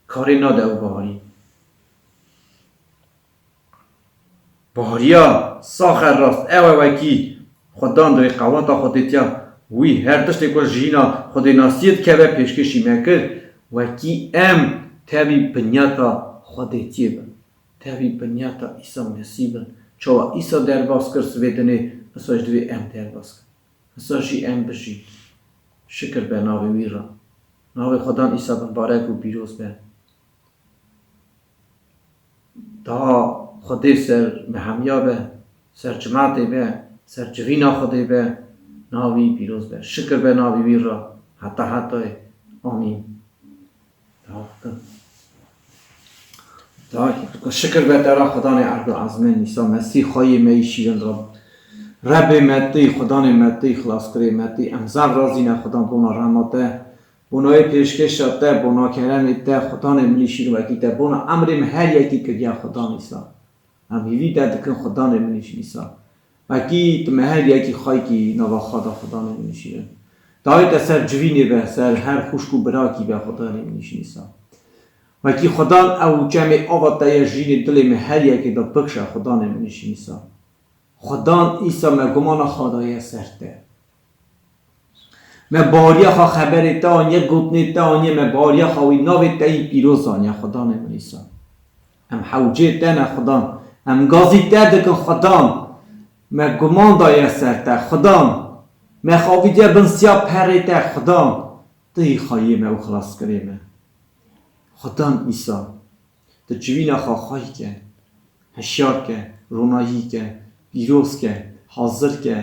Karê nade ew bawerî. Bariya saxe rast ew e wekî Xudan divê qeweta Xwedêtiya wî her tiştê ku jiyîna Xwedênasiyê dikeve pêşkêşî me kir, wekî em tevî binyata Xwedêtiyê bin, tevî binyata Îsa Mesîh bin. Çawa Îsa derbas kir sivê dinê, Îsa jî divê em derbas kin. Îsa jî em bijîn. Şikir be navê wî re. Navê Xudan Îsa bimbarek û pîroz be. Daha Xwedê ser me hemiya be, ser cimatê be, ser civîna Xwedê be, navî pîroz be. Şikir be navî wî re heta hetayê. Amîn. Dua bikin. Şikir be te ra Xudanê erd û ezmên, Îsa Mesîh, xweyê me yî şîrin Rab. Rebê me tî, Xudanê me tî, xilaskirê me tî. Em zaf razî ne Xudan bona rehma te, bona wê pêşkêşa te, bona keremê te, Xudanê min î şîrin wekî te, bona emrê me her yekî kiriye Xudan Îsa. Em hîvî te dikin Xudanê min î şîrin Îsa. Wekî tu me her yekî xweyî kî nava xwe de Xudanê min î şîrin. Dawê te ser civînê be, ser her xwişk û birakî be Xudanê min î şîrin Îsa. Wekî Xudan ew çemê ava te ye jînê dilê me her yekê de bikşe Xudanê min î şîrin Îsa. Xudan Îsa me gumana xwe daye ser te. Me baweriya xwe xeberê te aniye, gotinê te aniye, me baweriya xwe wî navê te yî pîroz aniye Xudanê min Îsa. Em hewcê te ne Xudan. Em gazî te dikin Xudan. Me guman daye ser te Xudan. Me xwe avîtiye bin siya perê te Xudan. Tu yî xweyê me û xilaskirê me. Xudan Îsa, tu civîna xwe xwey ke, hişyar ke, ronahî ke, pîroz ke, hazir ke,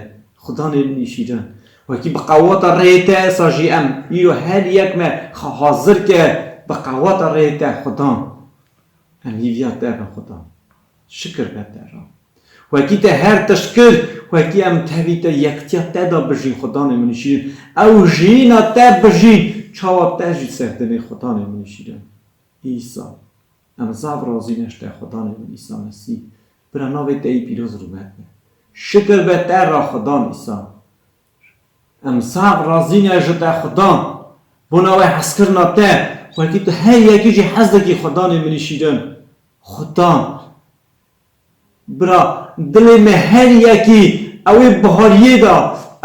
Xudanê min î şîrin. Wekî bi qewata rêyê te esa jî em îro her yek me xwe hazir ke bi qewata rêyê te Xudan. Em hîviya te bin Xudan. Şikir be te ra. Wekî te her tişt kir, wekî em tevî te yektiya te de bijîn Xudanê min î şîrin. Ew jiyîna te bijîn, çawa te jî ser dinê Xudanê min î şîrin. Îsa, em zaf razî ne ji te Xudanê min Îsa Mesîh. Bira navê te yî pîroz rûmet be. Şikir be te ra Xudan Îsa. Em zaf razî ne ji te Xudan. Bona wê hezkirina te, wekî tu her yekî jî hez dikî Xudanê min î şîrin. Xudan. Bira, dilê me her yekî, ew ê bihariyê de,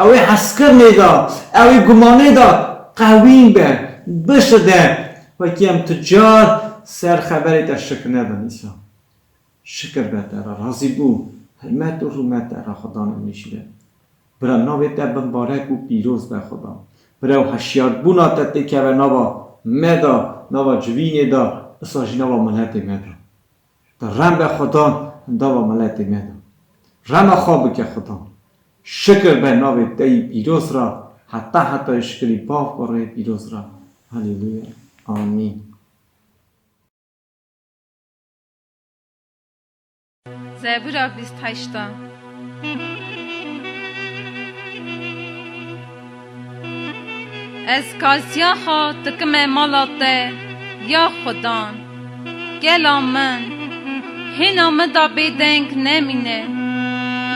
ew ê hezkirinê de, ew ê gumanê de qewîn be, bişide. Wekî em tu car ser xeberê te şik nebin Îsa. Şikir be te re, razîbûn, hurmet û rûmet te re Xudanê min î şîrin. Bira navê te bimbarek û pîroz be Xudan. Bira ew hişyarbûna te têkeve nava me de, nava civînê de, isa jî nava miletê me de. Te rem be Xudan, nava miletê me de. Rema xwe bike Xudan. Şikir be navê te yî pîroz re, heta hetayê şikirî bav kurê pîroz re. Haleluya. Amîn. Zebûra bîst heşt a. Ez gaziya xwe dikime mala te, ya Xudan. Gela min, hêna min da bêdeng nemîne.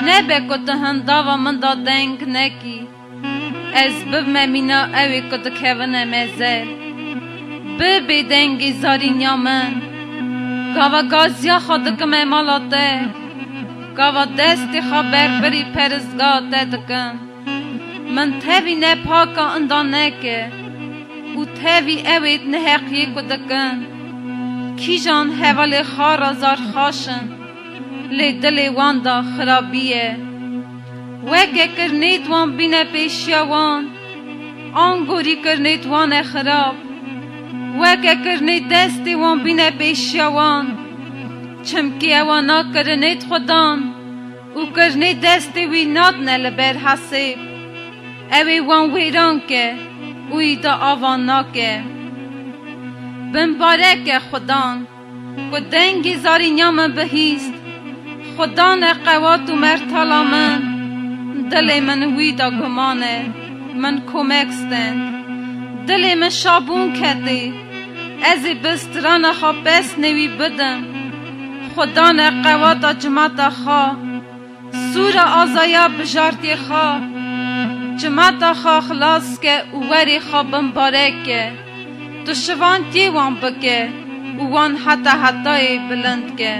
Nebe ku tu hindava min da deng nekî. Ez bibime mîna ewê ku dikevine mezel. Bi bêdengî zarîniya min. Gava gaziya xwe dikime mala te. Gava destê xwe ber birî perizga te dikim. Min tevî ne paka inda neke û tevî ewê neheqiyê ku dikin. Kîjan hevalê xwe re zar xweş in, lê dilê wan de xirabî ye. Weke kirinê di wan bîne pêşiya wan, angorî kirinê di wan e xirab. Weke kirinê destê wan bîne pêşiya wan, çimkî ewa na kirinê di xwe dan û kirinê destê wî nadine li ber hesêb. Ew ê wan wêran ke û wî de ava nake. Bimbarek e Xudan. Ku dengê zarîniya min bihîst, Xwedane qewat û mertala min, dilê min wî de guman e, min komek stend. Dilê min şabûn ketê, ez ê bi strana xwe pesnê wî bidim. Xwedane qewata cimata xwe, Sûra azaya bijartiyê xwe, cimata xwe xilas ke û werê xwe bimbarek ke. Tu şivantiyê wan bike û wan heta hetayê bilind ke.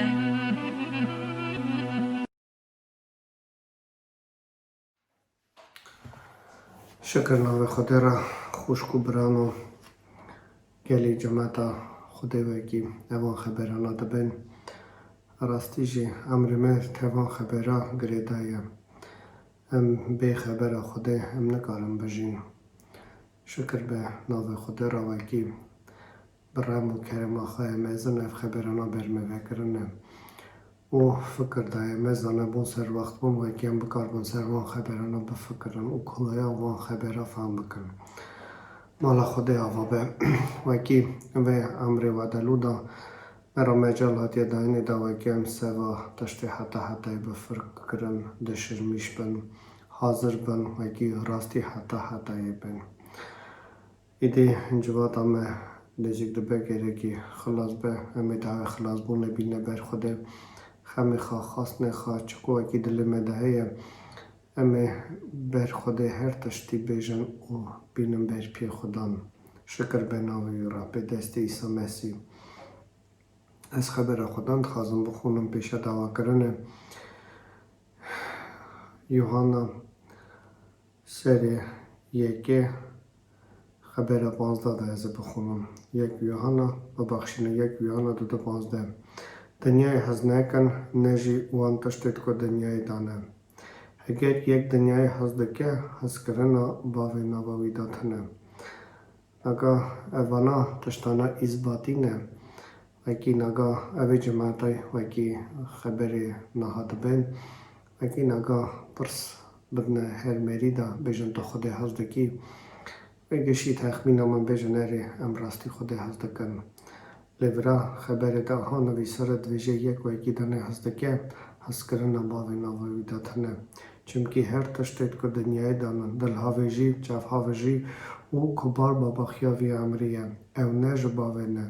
Şikir navê Xwedê re, xwişk û birano. Gelî cemeta Xwedê wekî evan xeberana dibin. Rastî jî emrê me tevan xebera girêdayî ye. Em bê xebera Xwedê em nikarin bijîn. Şikir be navê Xwedê re wekî bi rem û kerema xwe ye mezin ev xeberana ber me vekirine. û fikir daye me zanebûn serwext bûn, wekî em bikarbin ser van xeberan bifikirin û kuleya van xebera fehm bikin. Mala Xwedê ava be. Wekî vê emrê we de lû da, Mera mecal hatiye dayînê de wekî em seva tiştê heta hetayê bifikrin, dişirmîş bin, hazir bin, wekî rastî heta hetayê bin. Îdî civata me nêzîk dibe gerekî xilas be, em ê dawê xilasbûnê bîne ber Xwedê. Xemê xwe, xwestinê xwe, çi ku wekî dilê me de heye, em ê ber Xwedê her tiştî bêjin û bînin ber piyê Xudan. Şikir be navê wî re, pê destê Îsa Mesîh. Ez xebera Xudan dixwazim bixwînim pêşa dawakirinê. Yuhanna serê yekê xebera panzdeh de ez ê bixwînim. Yek Yuhanna, bibexşîne, yek Yuhanna du du panzdeh. Dinyayê hez nekin, ne jî wan tiştêd ku dinyayê de ne. Heger yek dinyayê hez dike, hezkirina bavê nava wî de tune. Naga evana tiştana îzbatî ne. Wekî naga evê cemaetay wekî xeberê niha dibên. Wekî naga pirs bidine her mêrî de bêjin tu Xwedê hez dikî. Wê gişî texmîna min bêjin erê em rastî Xwedê hez dikin. Lê vira xeberê de aha nivîsare dibêje yek wekî dinê hez dike, hezkirina bavê nava wî de tune. Çimkî her tiştêd ku dinyayê de ne, dilhavêjî, çavhavêjî û kubar babaxiya vî emrî ye. Ew ne ji bavê ne,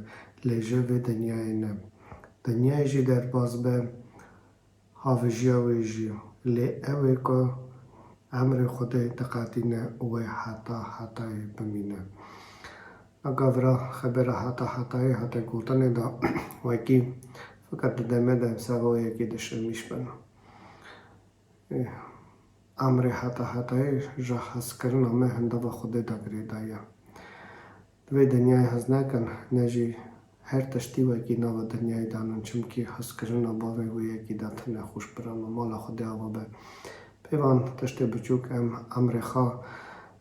lê ji vê dinyayê ne. Dinyayê jî derbas be, havêjiya wê jî. Lê ew ê ku emrê Xwedê diqetîne û wê heta hetayê bimîne. Naga vira xebera heta hetayê hate gotinê de wekî fikir dide me de em seva wê yekê dişirmîş bin. Emrê heta hetayê ji hezkirina me hindava Xwedê de girêdaye. Di vê dinyayê hez nekin, ne jî her tiştî wekî nava dinyayê de nin, çimkî hezkirina bavê wê yekî de tune. Xweş bira min, mala Xwedê ava be. Pê van tiştê biçûk em emrê xwe,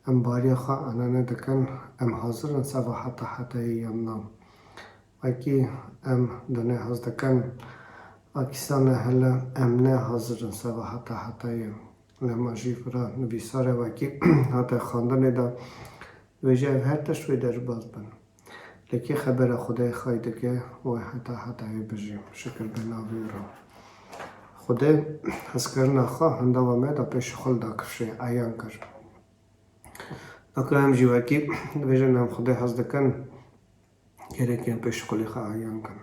em bariya xwe enane dikin, em hazir in seva heta hetayê yan na. Wekî em dinê hez dikin, akîsane hele em ne hazir in seva heta hetayê. Lema jî vira nivîsare wekî hate xwendinê de dibêje ev her tişt wê derbas bin. Lê kê xebera Xwedê xay dike, wê heta hetayê bijî. Şikir be navê wî re. Xwedê hezkirina xwe hindava me de pêş xwe li da kifşê eyan kir. Naga em jî wekî dibêjin em Xwedê hez dikin, gerek em pêş xwelî xwe eyan kin.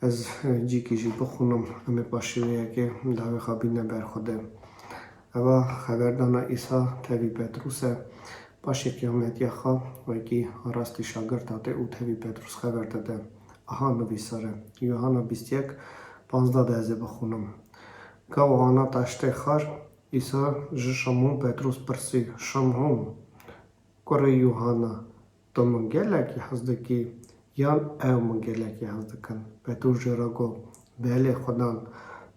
Ez, e, cîkî jî bixwînim, em ê paşê wê yekê dawê xwe bîne ber Xwedê. Eva xeberdana Îsa tevî Petrûs e. Paşê qiyametiya xwe wekî rastî şagirt hate û tevî Petrûs xeber dide. Aha nivîsare. Yuhanna bîst yek, panzdeh de ez ê bixwînim. Ka wana taştê xar, Îsa ji Şimûn Petrûs pirsî, Şimûn, kurê Yuhanna, tu min gelekî hez dikî, yan ew min gelekî hez dikin? Petrûs jê re got, belê Xudan,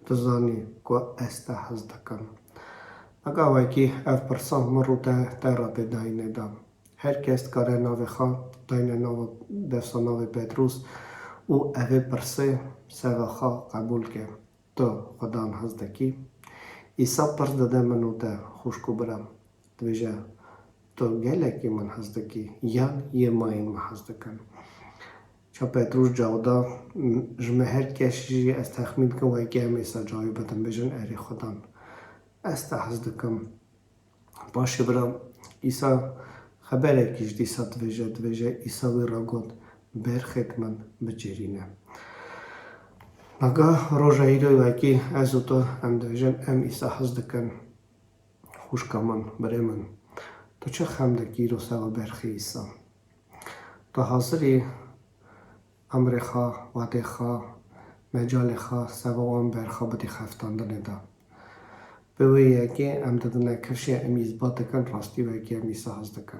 tu zanî ku ez te hez dikim. Naga wekî ev pirsa min rû te, te re tê dayînê de. Her kes dikare navê xwe dayîne nava, defsa navê Petrûs û evê pirsê seva xwe qebûl ke. Tu Xudan hez dikî? Îsa pirs dide min û te, xwişk û bira. Dibêje, tu gelekî min hez dikî, yan yê mayîn min hez dikin? Ça Petrûs cawab da, ji me her kes jî ez texmîn dikim wekî em êsa cawê bidin, bêjin, erê Xudan, ez te hez dikim. Paşê bira Îsa xeberekî ji dîsa dibêje, dibêje, Îsa wî re got, berxêt min bicêrîne. Naga roja îro wekî ez û tu em dibêjin, em Îsa hez dikin. Xwişka min, birê min, tu çi xem dikî îro seva berxê Îsa? Tu hazir î emrê xwe, wadê xwe, mecalê xwe seva wan berxa bidî xeftandinê de? Bi wê yekê em didine kifşê, em îsbat dikin rastî wekî em Îsa hez dikin.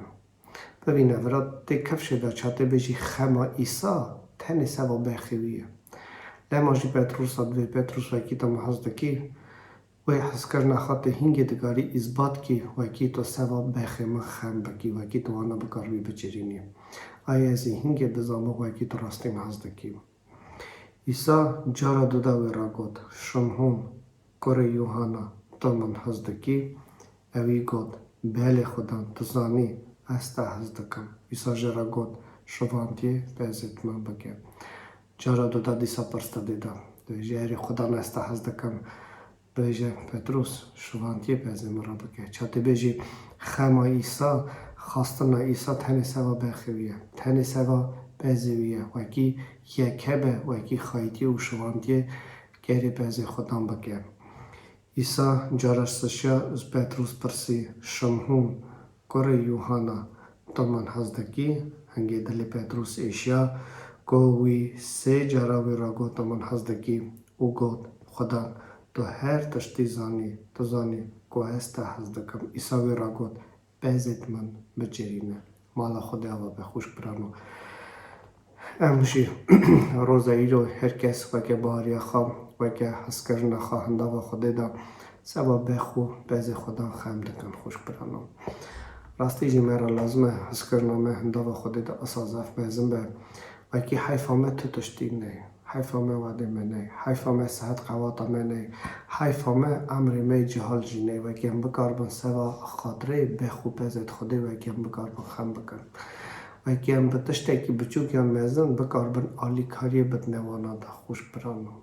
Bibîne vira tê kifşê de ça tê bêjî xema Îsa tenê seva berxê wî ye. Lema jî Petrûsa divê, Petrûs wekî tu min hez dikî, wê hezkirina xwe tu hingê dikarî îsbat kî, wekî tu seva berxê min xem bikî, wekî tu wana bikaribî bicêrînî. Ay ez ê hingê dizanbim wekî tu rastî min hez dikî. Îsa cara duda wê re got, Şimhûn, kurê Yuhana, tu min hez dikî? Ewî got, belê Xudan, tu zanî ez te hez dikim. Îsa jê re got, şivantiyê pezê min bike. Cara duda dîsa pirs te dê da. Dibêje, erê Xudan ez te hez dikim. Dibêje, Petrûs, şivantiye pezê min re bike. Ça tê bêjî, xema Îsa, xastina Îsa tenê seva bexê wî ye. Tenê seva pezê wî ye. Wekî yeke be, wekî xayîtiyê û şivantiye kerê pezê Xudan bike. Îsa cara sişiya ji Petrûs pirsî, Şimhûn, kurê Yûhana, tu min hez dikî? Hingê dilê Petrûs êşiya ku wî sê cara wî ra got, tu min hez dikî? Û got, Xudan, tu her tiştî zanî, tu zanî ku ez te hez dikim. Îsa wî ra got, Pezêt min bicêrîne. Mala Xwedê ava be, xwişk birano. Em jî roza îro her kes weke bariya xwe, weke hezkirina xwe hindava Xwedê de seva bexû pezê Xudan xem dikin, xwişk birano. Rastî jî me re lazim e hezkirina me hindava Xwedê de esa zaf mezin be. Wekî heyfa me tu tiştî ney. Heyfa me wadê me ney. Heyfa me sihet qewata me ney. Heyfa me emrê me cihal jî ney. Wekî em bikaribin seva xatirê bexû pezêt Xwedê, wekî em bikaribin xem bikin. Wekî em bi tiştekî biçûk yan mezin bikaribin alîkariyê bidine wana de, xwişk birano.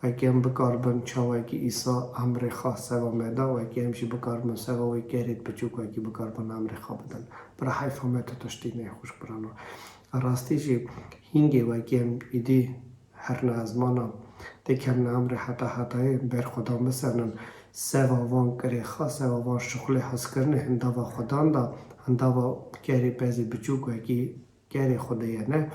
Wekî em bikaribin çawekî Îsa emrê xwe seva me da, wekî em jî bikaribin seva wê kerêt biçûk wekî bikaribin emrê xwe bidin. Bira heyfa me tu tiştî ney, xwişk birano. Rastî jî hîngê wekî em îdî herne ezmana, têkevne emrê heta hetayê ber Xudan bisenin, seva van kirêxa, seva van şixulê hezkirinê hindava Xudan da, hindava kerê pezê biçûk wekî kerê Xwedê ye ne.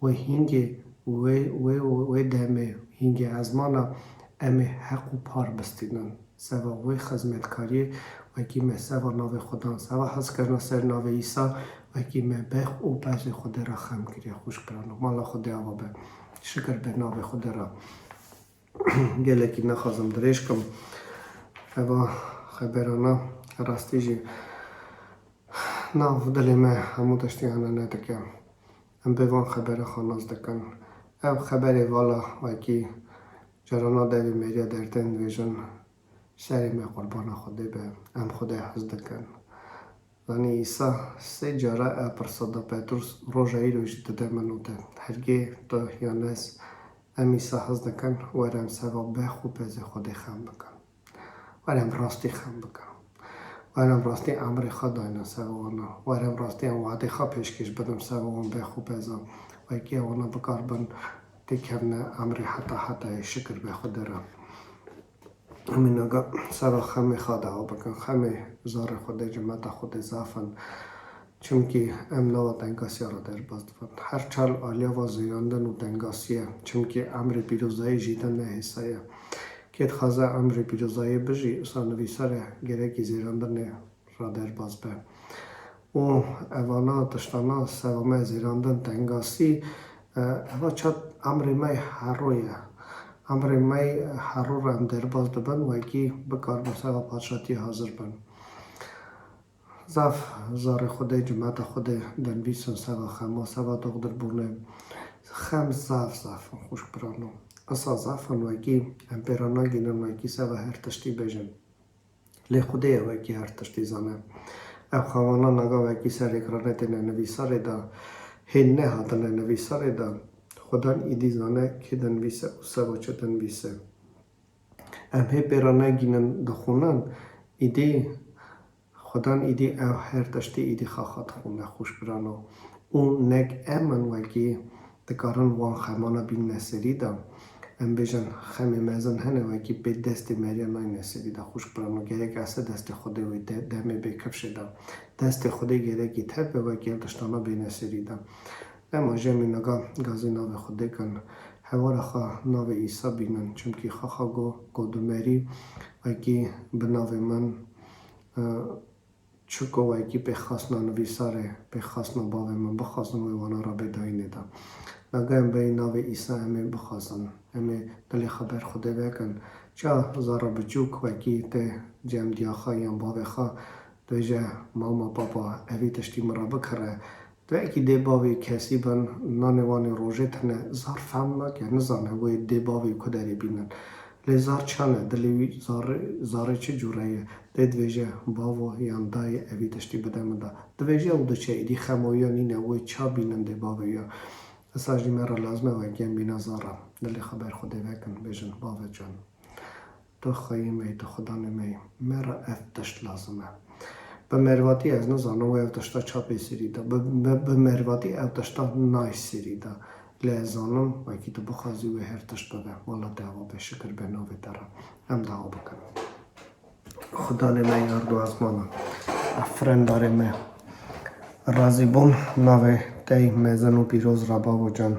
Wê hîngê, wê, wê, wê demê hîngê ezmana em ê heq û par bistînin. Seva wê xizmetkariyê wekî me seva navê Xudan, seva hezkirina ser navê Îsa, wekî me bex û pezê Xwedê re xem kiriye, xwişk birano. Mala Xwedê ava be. Şikir be navê Xwedê re. Gelekî nexwazim dirêj kim. Eva xeberana rastî jî nav dilê me hemû tiştî hene nedike. Em bê van xebera xwe nas dikin. Ev xeberê vala wekî carana devê mêriya derdên dibêjin, serê me qurbana Xwedê be, em Xwedê hez dikin. Zanî Îsa sê cara ev pirsa da Petrûs, roja îro jî dide min û te, hergê tu yan ez, em Îsa hez dikin, were em seva bex û pezê Xwedê xem bikin. Were em rastî xem bikin. Were em rastî emrê xwe daynin seva wana. Were em rastî em wadê xwe pêşkêş bidin seva wan bex û pezan. Wekî ewana bikaribin têkevne emrê heta hetayê, şikir be Xwedê re. Em ê naga seva xemê xwe de aw bikin. Xemê zarê Xwedê, cimeta Xwedê zaf in. Çimkî em nava tengasiya re derbas dibin. Her çar aliya va zêrandin û tengasiyê. Çimkî emrê pîrozayê jî de ne hêsa ye. Kê dixwaze emrê pîrozayê bijî, usa nivîsar e, gerekî zêrandinê re derbas be. Û evana tiştana seva me zêrandin, tengasî, e, eva çat emrê me hero ye. Emrê me hero re em derbas dibin, wekî bikaribin seva padşatiyê hazir bin. Zaf zarê Xwedê, cimeta Xwedê denvîs in seva xema, seva doxdirbûnê. Xem zaf zaf in, xwişk birano. Esa zaf in wekî em pê re nagînin wekî seva her tiştî bêjin. Lê Xwedê ye wekî her tiştî zane. Ev xewana naga wekî ser êkranê têne nivîsarê de, hê nehatine nivîsarê de, Xudan îdî zane kê dinvîse û seva çi dinvîse. Em hê pê re negînin dixwînin, îdî Xudan îdî ev her tiştî îdî xaxa dixwîne, xwişk birano. Û nek em in wekî dikarin wan xemana bînine serî de. Em bêjin xemê mezin hene wekî pê destê meriya nayne serî de, xwişk birano. Gerek ese destê Xwedê wê de, demê bê kifşê de. Destê Xwedê gerekî tev be wekî ev tiştana bêne serî de. Dema jî em ê naga gazî navê Xwedê kin, hewara xwe navê Îsa bînin, çimkî xaxa go, go dimerî, wekî bi navê min, e, çiko wekî pê xasna nivîsarê, pê xasna bavê min bixwazin wê wana re bê dayînê de. Naga em bêyî navê Îsa em ê bixwazin, em ê dilê xwe ber Xwedê vekin. Ça zara biçûk wekî tê cem diya xwe yan bavê xwe, dibêje, Mama, papa, evî tiştî min re bikire. Wekî dê bavê kesî bin, nanê wan ê rojê tune, zar fehm nake, nizane wê dê bavê ku derê bînin. Lê zar çend e, dilê wî zarê, zarê çi cûre ye? Dê dibêje, Bavo yan dayê, evî tiştî bide min de. Dibêje û diçe, îdî xema wî ya nîne, wê ça bînin dê bavê wî ya. Esa jî me re lazim e wekî em bîna zara. Dilê xwe ber Xwedê vekin, bêjin, Bavê can, tu xweyê me yî, tu Xudanê me yî. Me re ev tişt lazim e. Bi mervatî ez nizanim wê ev tişta ça pê serî da. Bi, bi, bi mervatî ev tişta nayê serî da. Lê ez zanim wekî tu bixwazî wê her tişt bibe. Mala te ava be, şikir be navê te re. Em dua bikin. Xudanê me yar û ezmana, efrendarê me, razîbûn navê te yî mezin û pîroz re, Bavo can.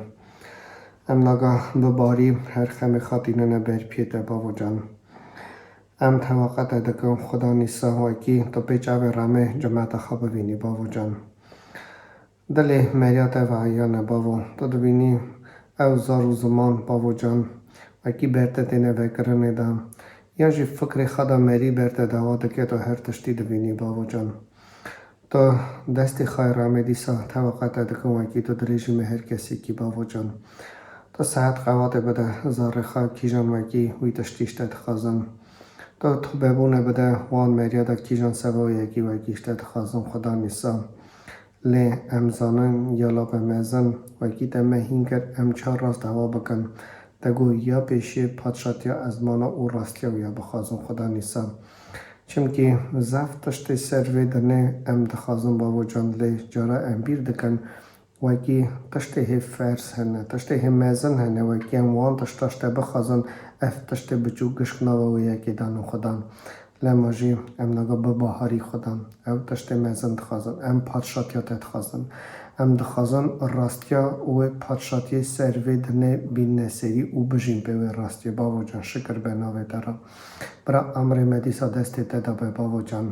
Em naga bi barî her xemê xatînine ber piyê te, Bavo can. Em teveqe te dikin, Xudan Îsa, wekî tu pê çavê remê cemeta xwe bivînî, Bavo can. Dilê meriya te ve eyan e, Bavo. Tu dibînî ew zar û ziman, Bavo can, wekî ber te têne vekirinê de, yan jî fikrê xwe de merî ber te dewa dike, tu her tiştî dibînî, Bavo can. Tu destê xwe yê remê dîsa teveqe te dikin, wekî tu dirêjî me her kesîkî, Bavo can. Tu sehet qewatê bide zarê xwe, kîjan wekî wî tiştî ji te dixwazin. Tu tubebûne bide wan meriya de, kîjan seva wê yekî wekî ji te dixwazin, Xudan Îsa. Lê em zanin, ya Lapa mezin, wekî te me hîn kir, em çar rast dawa bikin. Te got, ya pêşiyê padşatiya ezmana û rastiya wî ya bixwazin, Xudan Îsa. Çimkî zaf tiştê ser vê dinê em dixwazin, Bavo can, lê cara em bîr dikin, wekî tiştê hê ferz hene, tiştê hê mezin hene, wekî em wan tişta ji te bixwazin, ev tiştê biçûk gişk nava wê yekê danin, Xudan. Lema jî em naga bi baharî, Xudan. Ew tiştê mezin dixwazin. Em padşatiya te dixwazin. Em dixwazin rastiya wê padşatiyê ser vê dinê bînine serî û bijîn pê wê rastiyê. Bavo can, şikir be navê te re. Bira, emrê me dîsa destê te de be, Bavo can.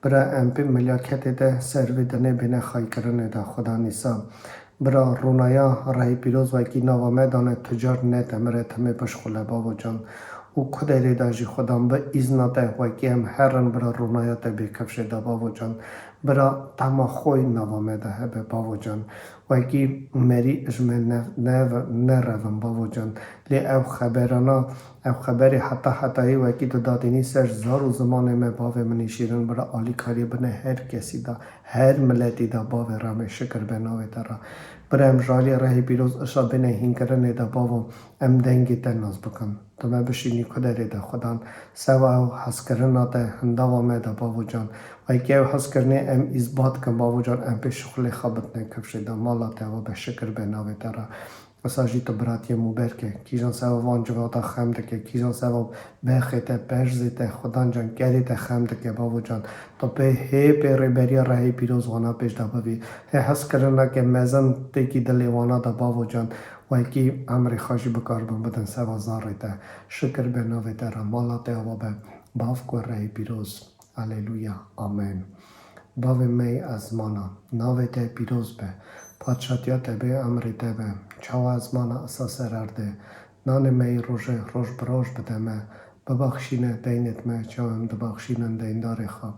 Bira, em pê milyaketê de ser vê dinê bêne xaykirinê de, Xudan Îsa. Bira, rûnaya rehê pîroz wekî nava me dane, tu car ne te mire timê bişxule, Bavo can. Û ku derê de jî, Xudan, bi îzna te wekî em herin, bira, rûnaya te bê kifşê de, Bavo can. Bira, tema xwe yî nava me de hebe, Bavo can. Wekî merî ji me ne-, ne-, nerevin, Bavo can. Lê ev xeberana, ev xeberê heta hetayî wekî tu datînî ser zar û zimanê me, bavê min ê şîrin, bira, alîkariyê bine her kesî de, her miletî de, bavê remê, şikir be navê te re. Bira, em ji alî rehê pîroz îşa bêne hînkirinê de, bavo, em dengê te nas bikin. Tu me bişînî ku derê de, Xudan, seva ew hezkirina te hindava me de, Bavo can. Wekî ew hezkirinê em îsbat kin, Bavo can, em pê şixulê xwe bidine kifşê de. Mala te ava be, şikir be navê te re. Wisa jî tu biratiyê mûber ke. Kîjan seva van civata xem dike, kîjan seva bexê te, perzê te, Xudan can, kerê te xem dike, Bavo can. Tu pê hê pê rêberiya rehê pîroz wana pêş de bivî. Hê hezkirineke mezin têkî dilê wana de, Bavo can. Wekî emrê xwe jî bikaribin bidin seva zarê te. Şikir be navê te re, mala te ava be. Bav ku rehê pîroz. Aleluya. Amen. Bavê me yê ezmana, navê te pîroz be. Padşatiya te bê, emrê te be. Çawa ezmana isa ser erdê. Nanê me yê rojê roj bi roj bide me. Bibaxşîne deynêt me, çawa em dibaxşînin deyndarê xwe.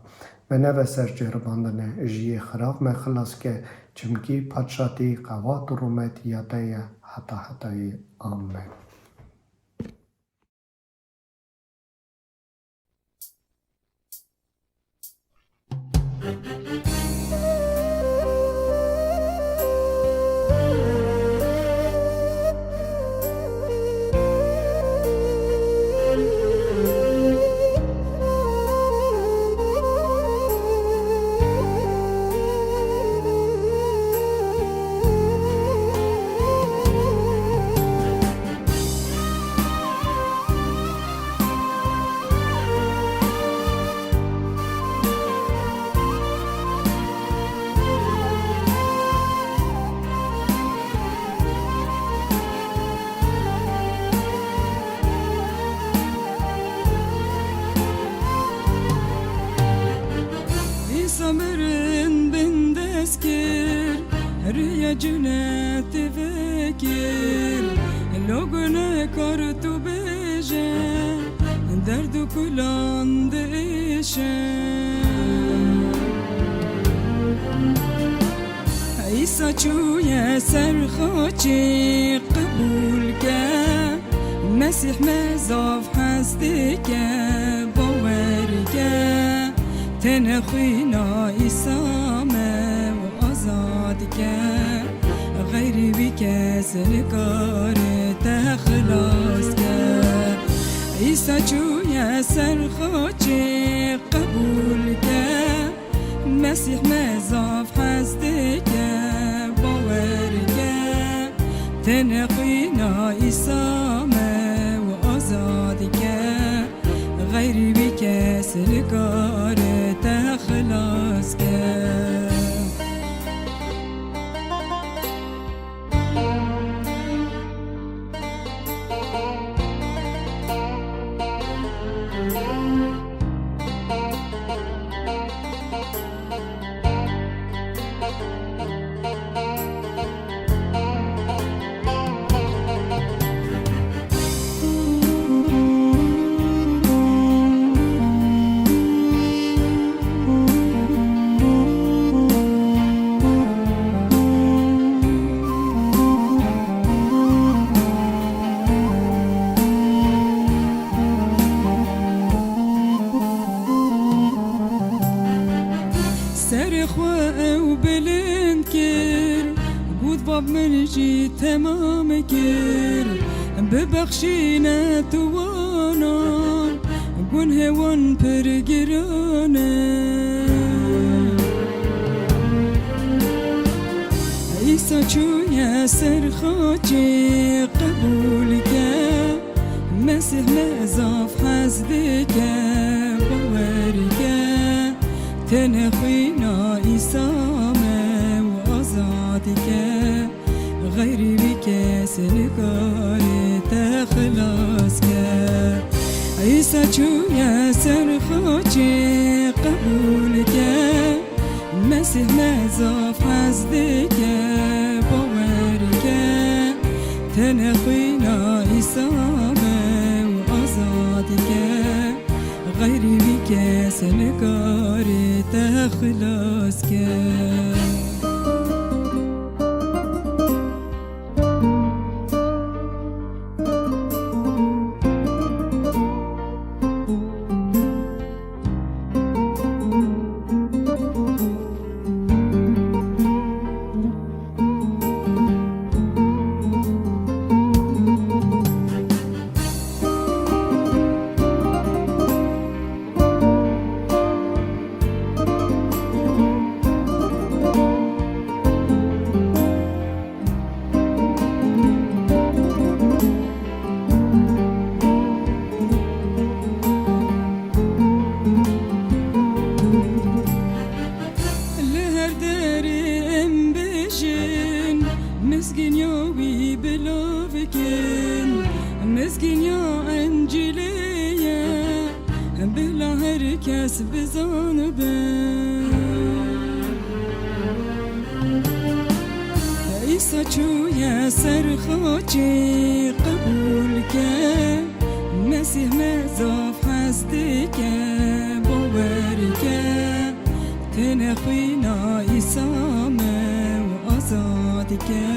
Me neve ser ceribandinê, ji yê xirab me xilas ke, çimkî padşatî, qewat û rûmet ya te ye heta hetayê. Amen. Îsa mirin bin dest kir, rêya cenetê vekir. Lo gunehkar tu bêje, derd û kulan diêşe. Îsa çûye ser xaçê, qebûl ke. Mesîh me zaf hez dike, bawer ke. Tenê xwîna Îsa me û azad ke. Xeyrî wî kes nikare te xilas ke. Îsa çûye ser xaçê, qebûl ke. Mesîh me zaf hez dike, bawer ke. Tenê xwîna Îsa me û azad ke. Xeyrî wî kes nikare te xilas ke. Serê xwe ew bilind kir, got, Bab, min jî temam kir. Bibexşîne tu wana, gunhê wan pir giran e. Îsa çûye ser xaçê, qebûl ke. Mesîh me zaf hez dike, bawer ke. Tenê xwîna Îsa me û azad ke. Xeyrî wî kes nikare te xilas ke. Îsa çûye ser xaçê, qebûl ke. Mesîh me zaf hez dike, bawer ke. Tenê xwîna Îsa me û azad ke. Xeyrî wî kes nikare te xilas ke. Li her derê em bêjin, mizgîniya wî bila bikin, mizgîniya Encîlê ye, bila her kes bizanibe. Îsa çûye ser xaçê, qebûl ke. Mesîh me zaf hez dike, bawer ke. Tenê xwîna Îsa me û azad ke.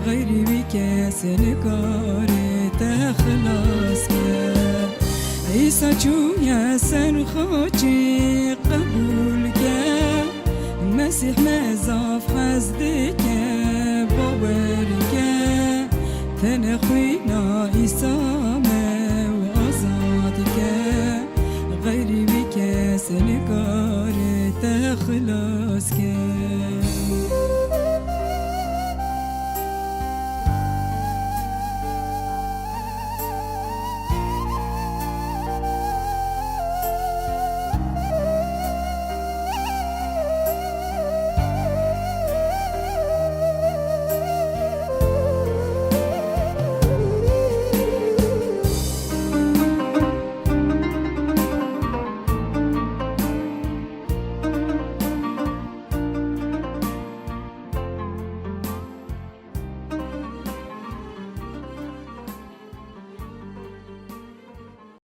Xeyrî wî kes nikare te xilas ke. Îsa çûye ser xaçê, qebûl ke. Mesîh me zaf hez dike, bawer ke. Tenê xwîna Îsa me û azad ke. Xeyrî wî kes nikare te xilas ke.